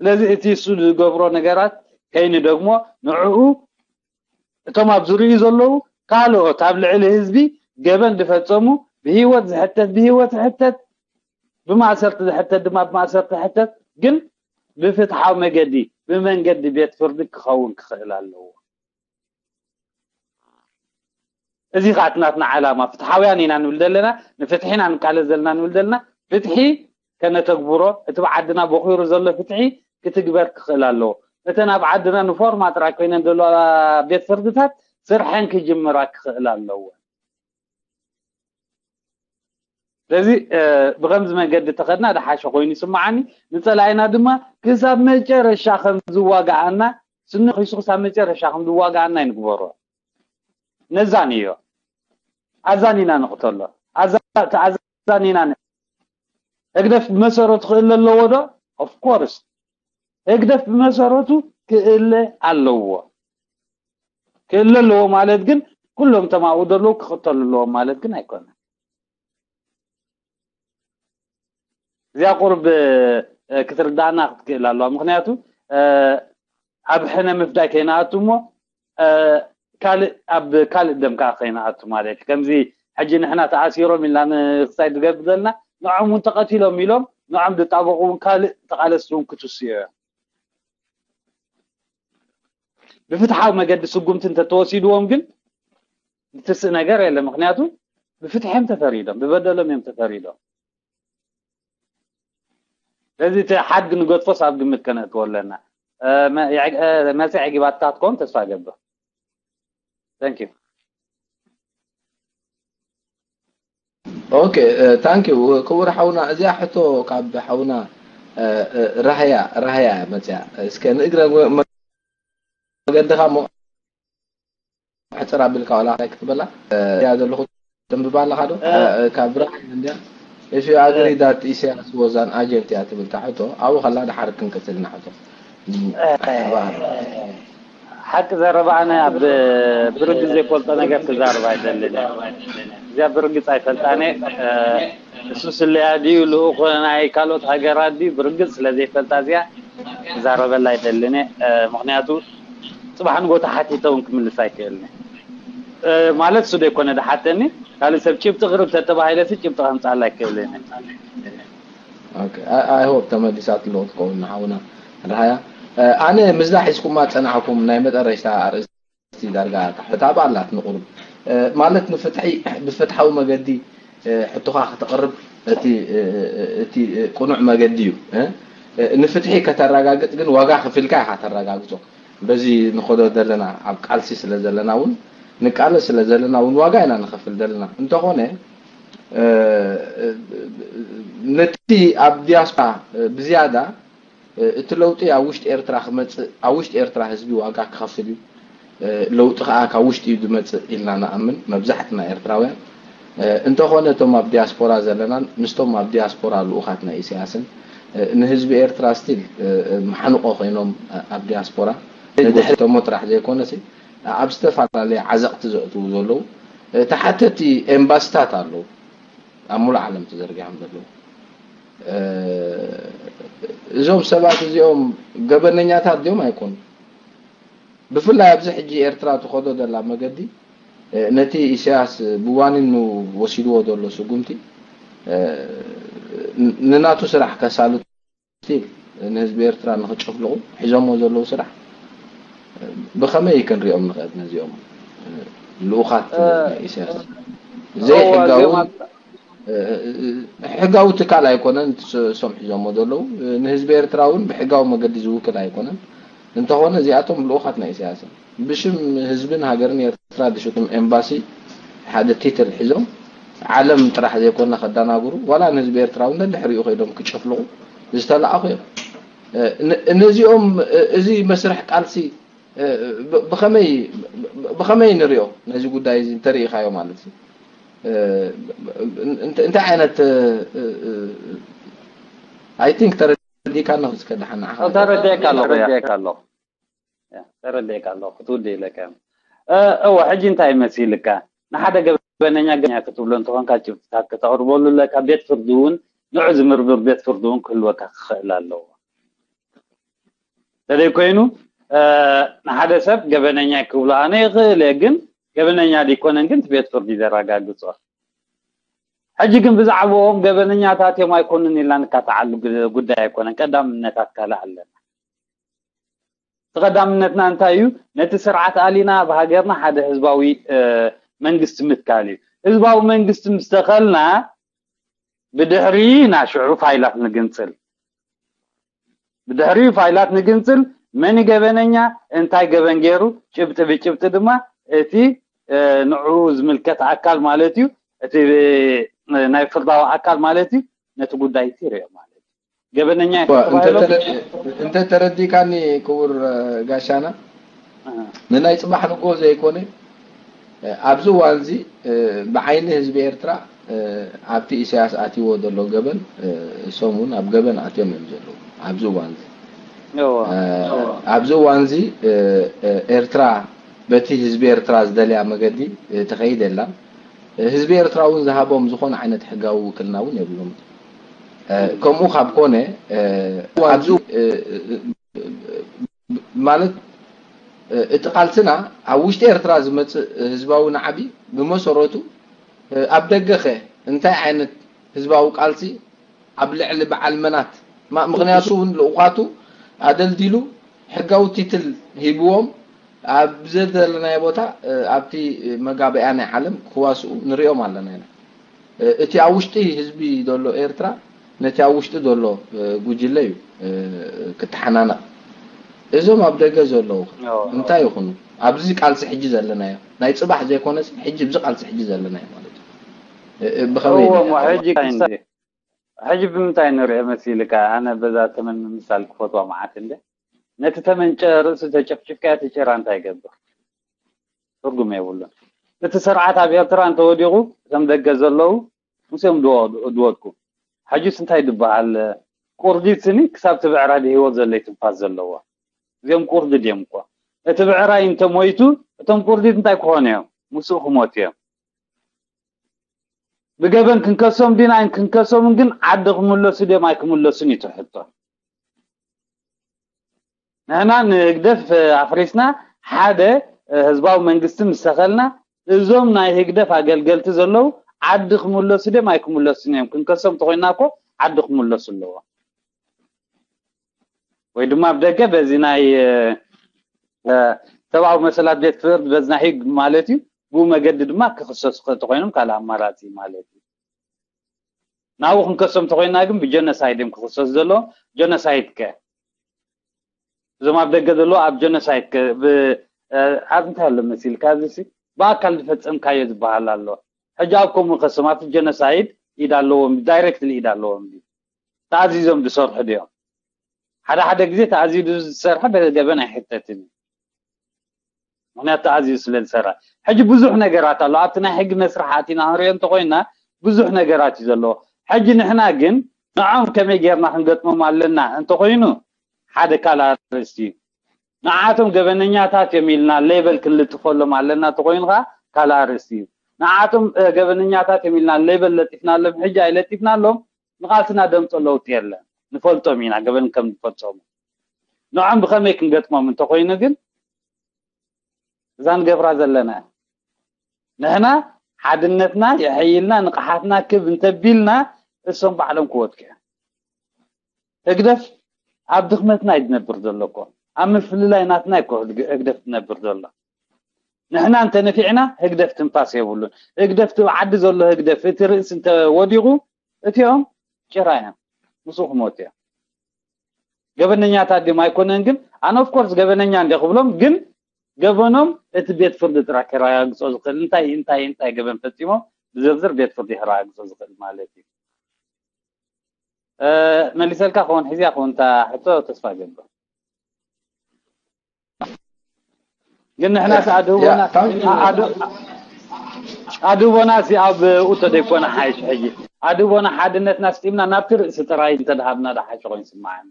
ስለዚ እቲ እሱ ዝገብሮ ነገራት ከይንደግሞ ንዕኡ እቶም ኣብ ዝርእዩ ዘለዉ ካልኦት ኣብ ልዕሊ ህዝቢ ገበን ዝፈጸሙ ብህይወት ዝሕተት ብህይወት ዝሕተት ብማእሰርቲ ዝሕተት ድማ ብማእሰርቲ ዝሕተት፣ ግን ብፍትሓዊ መገዲ፣ ብመንገዲ ቤት ፍርዲ ክኸውን ክኽእል ኣለዎ። እዚ ከዓ እቲ ናትና ዓላማ። ፍትሓውያን ኢና ንብል ዘለና፣ ንፍትሒ ኢና ንቃለስ ዘለና ንብል ዘለና። ፍትሒ ከነተግብሮ፣ እቲ ብዓድና በኺሩ ዘሎ ፍትሒ ክትግበር ክኽእል ኣለዎ። እተን ኣብ ዓድና ንፎርማ ጥራይ ኮይነን ዘለዋ ቤት ፍርድታት ስርሐን ክጅምራ ክኽእል ኣለዎ። ስለዚ ብከምዚ መገዲ ተኸድና ደሓሸ ኮይኑ ይስምዓኒ። ንፀላኢና ድማ ክሳብ መጨረሻ ከም ዝዋጋኣና፣ ስኑ ሒሱ ክሳብ መጨረሻ ከም ዝዋጋኣና ይንግበሮ። ነዛን እዮ ኣዛን ኢና ንቕተሎ። ኣዛን ኢና። ህግደፍ ብመሰረቱ ክእለ ኣለዎ ዶ? ኦፍኮርስ ህግደፍ ብመሰረቱ ክእለ ኣለዎ። ክእለ ኣለዎ ማለት ግን ኩሎም ተማኡ ዘለዉ ክቕተሉ ኣለዎም ማለት ግን ኣይኮነን። እዚኣ ቁርብ ክትርዳእና ክትክእል ኣለዋ። ምክንያቱ ኣብ ሕነ ምፍዳይ ከይንኣቱ እሞ ካልእ ኣብ ካልእ ደም ከዓ ከይንኣቱ ማለት እዩ። ከምዚ ሕጂ ንሕና ተኣሲሮም ኢልና ንክሳይ ዝገብር ዘለና ንዖም እውን ተቐቲሎም ኢሎም ንዖም ዝጣበቑ እውን ካልእ ተቓለስቲ እውን ክትስዮ እዮም። ብፍትሓዊ መገዲ ስጉምቲ እንተተወሲድዎም ግን ዝትስእ ነገር የለ። ምክንያቱ ብፍትሒ እዮም ተፈሪዶም፣ ብበደሎም እዮም ተፈሪዶም። ስለዚ እቲ ሓድጊ ንገድፎስ ኣብ ግምት ከነእትዎ ኣለና። መፅዕ ዕጊባትካ ክትከውን ተስፋ እገብር። Thank you። ኦኬ ታንክ ዩ ክቡር ሓውና። እዚኣ ሕቶ ካብ ሓውና ራህያ ራህያ መፅያ። እስከ ንእግረ መገድኻ ሞ ሕፅር ኣቢልካ ዋላ እንታይ ክትበላ እያ ዘለኹ ተንብባ ኣለኻ ዶ? ካብ ራህያ እንድያ። If you agree that ኢሳያስ was an agent እያ ትብል እታ ሕቶ ኣብኡ ከላ ድሓር ክንቅፅል ኢና ሕቶ። ሓቂ ዘረባ ኣነ ኣብ ብርግፅ ዘይፈልጦ ነገር ክዛረብ ኣይደልን። እዚኣ ብርግፅ ኣይፈልጣን እየ። እሱ ስለያ ድዩ ልኡኽ ናይ ካልኦት ሃገራት ድዩ ብርግፅ ስለ ዘይፈልጣ እዚኣ ክዛረበላ ኣይደልን እየ። ምክንያቱ ፅባሕ ንጎ ተሓቲተ እውን ክምልስ ኣይክእልን እየ። ማለት እሱ ዘይኮነ ዝሓተኒ ካልእ ሰብ ጭብጢ ቅርብ ተተባሂለ ሲ ጭብጢ ከምፅኣላ ኣይክእልን እየ። I hope ተመሊሳትሉ ክትከውን ንሓውና ራህያ። ኣነ ምስዛ ሒዝኩማ ፀናሕኩም ናይ መጠረሽታ ኣርእስቲ ዳርጋ ታሕታ ኣላት ንቁሩብ ማለት ንፍትሒ ብፍትሓዊ መገዲ ሕቶኻ ከተቕርብ እቲ እቲ ቅኑዕ መገዲ እዩ። ንፍትሒ ከተረጋግፅ ግን ዋጋ ከፊልካ ኢኻ ተረጋግፆ። በዚ ንኸዶ ዘለና ኣብ ቃልሲ ስለ ዘለና እውን ንቃለስ ስለ ዘለና እውን ዋጋ ኢና ንኸፍል ዘለና። እንተኾነ ነቲ ኣብ ዲያስፖራ ብዝያዳ እቲ ለውጢ ኣብ ውሽጢ ኤርትራ ክመፅእ ኣብ ውሽጢ ኤርትራ ህዝቢ ዋጋ ክኸፍል እዩ። ለውጢ ከዓ ካብ ውሽጢ እዩ ዝመፅእ ኢልና ንኣምን መብዛሕትና ኤርትራውያን። እንተኾነ እቶም ኣብ ዲያስፖራ ዘለናን ምስቶም ኣብ ዲያስፖራ ልኡኻት ናይ ኢሳያስን ንህዝቢ ኤርትራ ስቲል መሓንቆ ኮይኖም ኣብ ዲያስፖራ ንድሕሪቶሞ ጥራሕ ዘይኮነሲ ኣብ ዝተፈላለየ ዓዘቕቲ ዘእትዉ ዘለዉ ተሓተቲ ኤምባስታት ኣለዉ ኣብ ሙሉእ ዓለም ተዘርጊሖም ዘለዉ። እዞም ሰባት እዚኦም ገበነኛታት ድዮም ኣይኮኑ? ብፍላይ ኣብዚ ሕጂ ኤርትራ ትኸዶ ዘላ መገዲ ነቲ ኢሳያስ ብዋኒኑ ወሲድዎ ዘሎ ስጉምቲ ንናቱ ስራሕ ከሳልጡ ስቲል ንህዝቢ ኤርትራ ንክጨፍልቑ ሒዞሞ ዘለዉ ስራሕ ብኸመይ ክንሪኦም ንኽእል? ነዚኦም ልኡኻት ናይ ኢሳያስ ዘይሕጋውን ሕጋዊ ትካል ኣይኮነን። እሶም ሒዞሞ ዘለዉ ንህዝቢ ኤርትራ እውን ብሕጋዊ መገዲ ዝውክል ኣይኮነን። እንተኾነ እዚኣቶም ልኡኻት ናይ ኢሳያስ እዮም። ብሽም ህዝብን ሃገርን ኤርትራ ዝሽቅም ኤምባሲ ሓደ ቲትል ሒዞም ዓለም ጥራሕ ዘይኮና ከዳናግሩ ዋላ ንህዝቢ ኤርትራ እውን ነድሕሪኡ ከይዶም ክጨፍልቑ ዝተላኣኹ እዮም። ነዚኦም እዚ መስርሕ ቃልሲ ብኸመይ ንሪኦ ነዚ ጉዳይ እዚ እንተሪኢኻዮ ማለት እዩ እንታይ ዓይነት I think ተረዲእካ ነው እስከ ደሓን ንዓኻ ተረዲእካ ኣለኹ ተረዲእካ ኣለኹ ተረዲእካ ኣለኹ ክትውድእ ኢለካ እወ ሕጂ እንታይ መሲልካ ንሓደ ገበነኛ ገበነኛ ክትብሎ እንተኾንካ ጭብጥታት ከተቕርበሉ ኣለካ ቤት ፍርዲ እውን ንዑ ዝምርምር ቤት ፍርዲ እውን ክህልወካ ክኽእል ኣለዎ ተደይ ኮይኑ ንሓደ ሰብ ገበነኛ ክብሎ ኣነ ይኽእል እየ ግን ገበነኛ ዲኮነን ግን ቤት ፍርዲ ዘረጋግጾ ሕጂ ግን ብዛዕባኦም ገበነኛታት እዮም ኣይኮኑን ኢልና ንካታዓሉ ጉዳይ ኣይኮነን። ቀዳምነታት ካልእ ኣለና። እቲ ቀዳምነትና እንታይ እዩ? ነቲ ስርዓት ኣሊና ኣብ ሃገርና ሓደ ህዝባዊ መንግስቲ ምትካል እዩ። ህዝባዊ መንግስቲ ምስ ተኸልና ብድሕሪ ናሽዑ ፋይላት ንግንፅል። ብድሕሪኡ ፋይላት ንግንፅል። መን ገበነኛ፣ እንታይ ገበን ገይሩ፣ ጭብጢ ብጭብጢ ድማ እቲ ንዑ ዝምልከት ኣካል ማለት እዩ፣ እቲ ናይ ፍርዳዊ ኣካል ማለት እዩ፣ ነቲ ጉዳይ እቲ ይሪኦ ማለት እዩ። ገበነኛ እንተተረዲእካኒ ክቡር ጋሻና፣ ንናይ ፅባሕ ንጎ ዘይኮነ ኣብዚ እዋን እዚ ብዓይኒ ህዝቢ ኤርትራ ኣብቲ ኢሳያስ ኣትይዎ ዘሎ ገበን እሶም እውን ኣብ ገበን ኣትዮም እዮም ዘለዉ። ኣብዚ እዋን እዚ ኣብዚ እዋን እዚ ኤርትራ በቲ ህዝቢ ኤርትራ ዝደልያ መገዲ ትኸይድ የላን። ህዝቢ ኤርትራ እውን ዝሃቦም ዝኾነ ዓይነት ሕጋዊ ውክልና እውን የብሎም። ከምኡ ካብ ኮነ ኣብዚ ማለት እቲ ቃልስና ኣብ ውሽጢ ኤርትራ ዝመፅእ ህዝባዊ ናዕቢ ብመሰረቱ ኣብ ደገኸ እንታይ ዓይነት ህዝባዊ ቃልሲ ኣብ ልዕሊ በዓል መናት ምክንያቱ እውን ልኡኳቱ ኣደልዲሉ ሕጋዊ ቲትል ሂብዎም ኣብ ዘለናዮ ቦታ ኣብቲ መጋበያ ናይ ዓለም ክዋስኡ ንሪኦም ኣለና ኢና። እቲ ኣብ ውሽጢ ህዝቢ ዘሎ ኤርትራ ነቲ ኣብ ውሽጢ ዘሎ ጉጅለ እዩ ክተሓናነቕ። እዞም ኣብ ደገ ዘለዉ እንታይ ይኹኑ? ኣብዚ ቃልሲ ሕጂ ዘለናዮ ናይ ፅባሕ ዘይኮነስ ሕጂ ኣብዚ ቃልሲ ሕጂ ዘለናዮ ማለት እዩ። ብኸመይ ሕጂ ብምንታይ ንሪኦ መሲልካ? ኣነ በዛ ተመን ምምሳል ክፈትዋ መዓት እንደ ነቲ ተመን ጨ ርእሱ ተጨፍጭፍካዮ እቲ ጭራ እንታይ ይገብር? ትርጉም የብሉን። እቲ ስርዓት ኣብ ኤርትራ እንተወዲቑ እቶም ደገ ዘለዉ ምስኦም ዝወድቁ። ሕጂስ እንታይ ዝበሃል ቁርዲት ስኒ ክሳብ ትብዕራ ድዩ ህይወት ዘለይ ትንፋስ ዘለዋ? እዚኦም ቁርዲ ድዮም እኮ። እቲ ብዕራይ እንተሞይቱ እቶም ቁርዲት እንታይ ክኾኑ እዮም? ምስኡ ክሞቱ እዮም። ብገበን ክንከሶም ዲና ኣይንክንከሶምን ግን ዓዲ ክምለሱ ድዮም ኣይክምለሱን እዩ እቲ ሕቶ። ንሕና ንህግደፍ ኣፍሪስና ሓደ ህዝባዊ መንግስቲ ምስ ተኸልና እዞም ናይ ህግደፍ ኣገልገልቲ ዘለዉ ዓዲ ክምለሱ ድዮም ኣይክምለሱን እዮም። ክንከሶም ተኾይንና እኮ ዓዲ ክምለሱ ኣለዎ። ወይ ድማ ኣብ ደገ በዚ ናይ ሰብኣዊ መሰላት ቤት ፍርድ በዚ ናይ ህግ ማለት እዩ። ብኡ መገዲ ድማ ክኽሰሱ ተኾይኖም ካልእ ኣማራፂ ማለት እዩ። ናብኡ ክንከሶም ተኾይንና ግን ብጀኖሳይድ እዮም ክኽሰሱ ዘለዎም። ጀኖሳይድ ከ እዞም ኣብ ደገ ዘለዉ ኣብ ጀኖሳይድ ከ ኣብ እንታይ ኣሎ መሲልካ? ኣብዚ ብኣካል ዝፈፀምካዮ ዝበሃል ኣሎ። ሕጂ ኣብ ከምኡ ከሶም ኣብቲ ጀኖሳይድ ኢድ ኣለዎም፣ ዳይሬክትሊ ኢድ ኣለዎም። ተኣዚዞም ዝሰርሑ ድዮም? ሓደ ሓደ ግዜ ተኣዚዙ ዝሰርሐ ብገበን ኣይሕተትን እዩ። ምክንያቱ ተኣዚዙ ስለ ዝሰርሐ። ሕጂ ብዙሕ ነገራት ኣሎ ኣብቲ ናይ ሕጊ መስርሕ ኣቲና ክንሪኦ እንተኮይና ብዙሕ ነገራት እዩ ዘለዎ። ሕጂ ንሕና ግን ንዖም ከመይ ጌርና ክንገጥሞም ኣለና እንተኮይኑ ሓደ ካልእ ኣርእስቲ እዩ። ንዓቶም ገበነኛታት እዮም ኢልና ሌበል ክንልጥፈሎም ኣለና እንተኮይኑ ከዓ ካልእ ኣርእስቲ እዩ። ንዓቶም ገበነኛታት እዮም ኢልና ሌበል ለጢፍናሎም ሕጂ ኣይለጢፍናሎም ንቓልስና ደምፀ ለውጢ የለን። ንፈልጦም ኢና ገበን ከም ዝፈፀሙ። ንዖም ብኸመይ ክንገጥሞም እንተኾይኑ ግን እዛ ንገብራ ዘለና ንሕና ሓድነትና የሐይልና ንቕሓትና ክብ እንተቢልና እሶም ባዕሎም ክወድቁ እዮም። ህግደፍ ኣብ ድኽመትና እዩ ዝነብር ዘሎ እኮ ኣብ ምፍልላይ ናትና እኮ ህግደፍ ዝነብር ዘሎ። ንሕና እንተነፊዕና ህግደፍ ትንፋስ የብሉን። ህግደፍ እቲ ዓዲ ዘሎ ህግደፍ እቲ ርእሲ እንተወዲቑ እቲኦም ጭራ እዮም ምስኡ ክሞቱ እዮም። ገበነኛታት ድም ኣይኮነን ግን ኣነ ኦፍኮርስ ገበነኛ እንደ ክብሎም ግን ገበኖም እቲ ቤት ፍርዲ ጥራ ከረጋግጾ ዝኽእል እንታይ እንታይ እንታይ ገበን ፈጺሞም ብዝርዝር ቤት ፍርዲ ከረጋግጾ ዝኽእል ማለት እዩ። መሊሰልካ ክኾን ሒዝያ ክኾን እታ ሕቶ ተስፋ ገብር። ግን ንሕና ኣድህቦና ኣድህቦና ሲ ኣብ ኡቶ ደይኮነ ሓይሽ ሕጂ ኣድህቦና ሓድነትና ስጢምና ናብቲ ርእሲ ጥራይ እንተድሃብና ዳሓሽ ኮይኑ ስማዓኒ።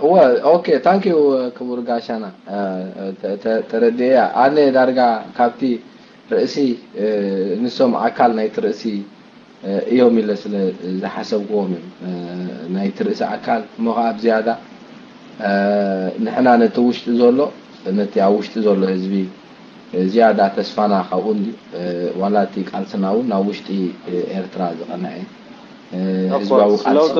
እወ ኦኬ ታንክ ዩ ክቡር ጋሻና። ተረድኤያ ኣነ ዳርጋ ካብቲ ርእሲ ንሶም ኣካል ናይቲ ርእሲ እዮም ኢለ ስለ ዝሓሰብክዎም እዮም ናይቲ ርእሲ ኣካል እሞ ከዓ ብዝያዳ ንሕና ነቲ ውሽጢ ዘሎ ነቲ ኣብ ውሽጢ ዘሎ ህዝቢ ዝያዳ ተስፋና ካብኡ እንዲ ዋላ እቲ ቃልስና እውን ናብ ውሽጢ ኤርትራ ዝቐንዐ ህዝባዊ ቃልሲ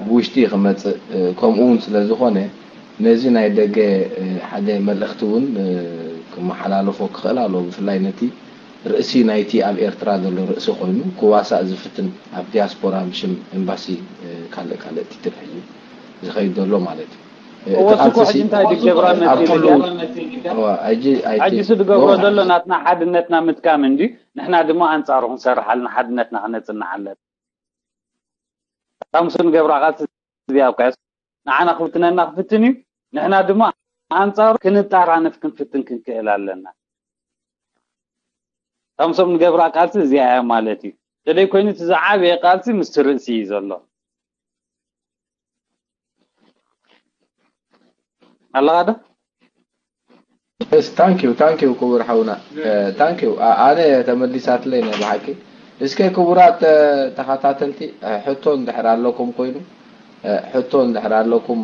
ብውሽጢ ክመፅእ ከምኡ እውን ስለ ዝኾነ ነዚ ናይ ደገ ሓደ መልእኽቲ እውን ክመሓላለፎ ክኽእል ኣለዎ። ብፍላይ ነቲ ርእሲ ናይቲ ኣብ ኤርትራ ዘሎ ርእሲ ኮይኑ ክዋሳእ ዝፍትን ኣብ ዲያስፖራ ብሽም ኤምባሲ ካልእ ካልእ ቲትል ሒዙ ዝኸይድ ዘሎ ማለት እዩ። እቲ እወ፣ ስኮ ቃልሲ ሕጂ እንታይ ድገብራ ኣብ መሲሉ ኩሉ እያ? እዋ፣ ሕጂ ኣይቲ ሕጂ ስድገብሮ ጎ- ዘሎ ናትና ሓድነትና ምጥቃም እንዲ ንሕና ድማ ኣንጻሩ ክንሰርሕ ኣለና፣ ሓድነትና ክነጽንዕ ኣለና። እታ ምስ ንገብራ ቃልሲ እዚኣ ኣብካዮስ ንዓና ክፍትነና ክፍትን እዩ፣ ንሕና ድማ ኣንጻሩ ክንጣራነፍ ክንፍትን ክንክእል ኣለና። እታ ምስኦም ንገብራ ቃልሲ እዚኣ እያ ማለት እዩ። ተደይ ኮይኑ እቲ ዝዓበየ ቃልሲ ምስቲ ርእሲ እዩ ዘሎ። ኣለኻ ዶ? Yes, thank you, thank you ክቡር ሓውና። Thank you። ኣነ ተመሊሳትለይ ናይ ብሓቂ። እስከ ክቡራት ተኸታተልቲ ሕቶ እንድሕር ኣለኩም ኮይኑ ሕቶ እንድሕር ኣለኩም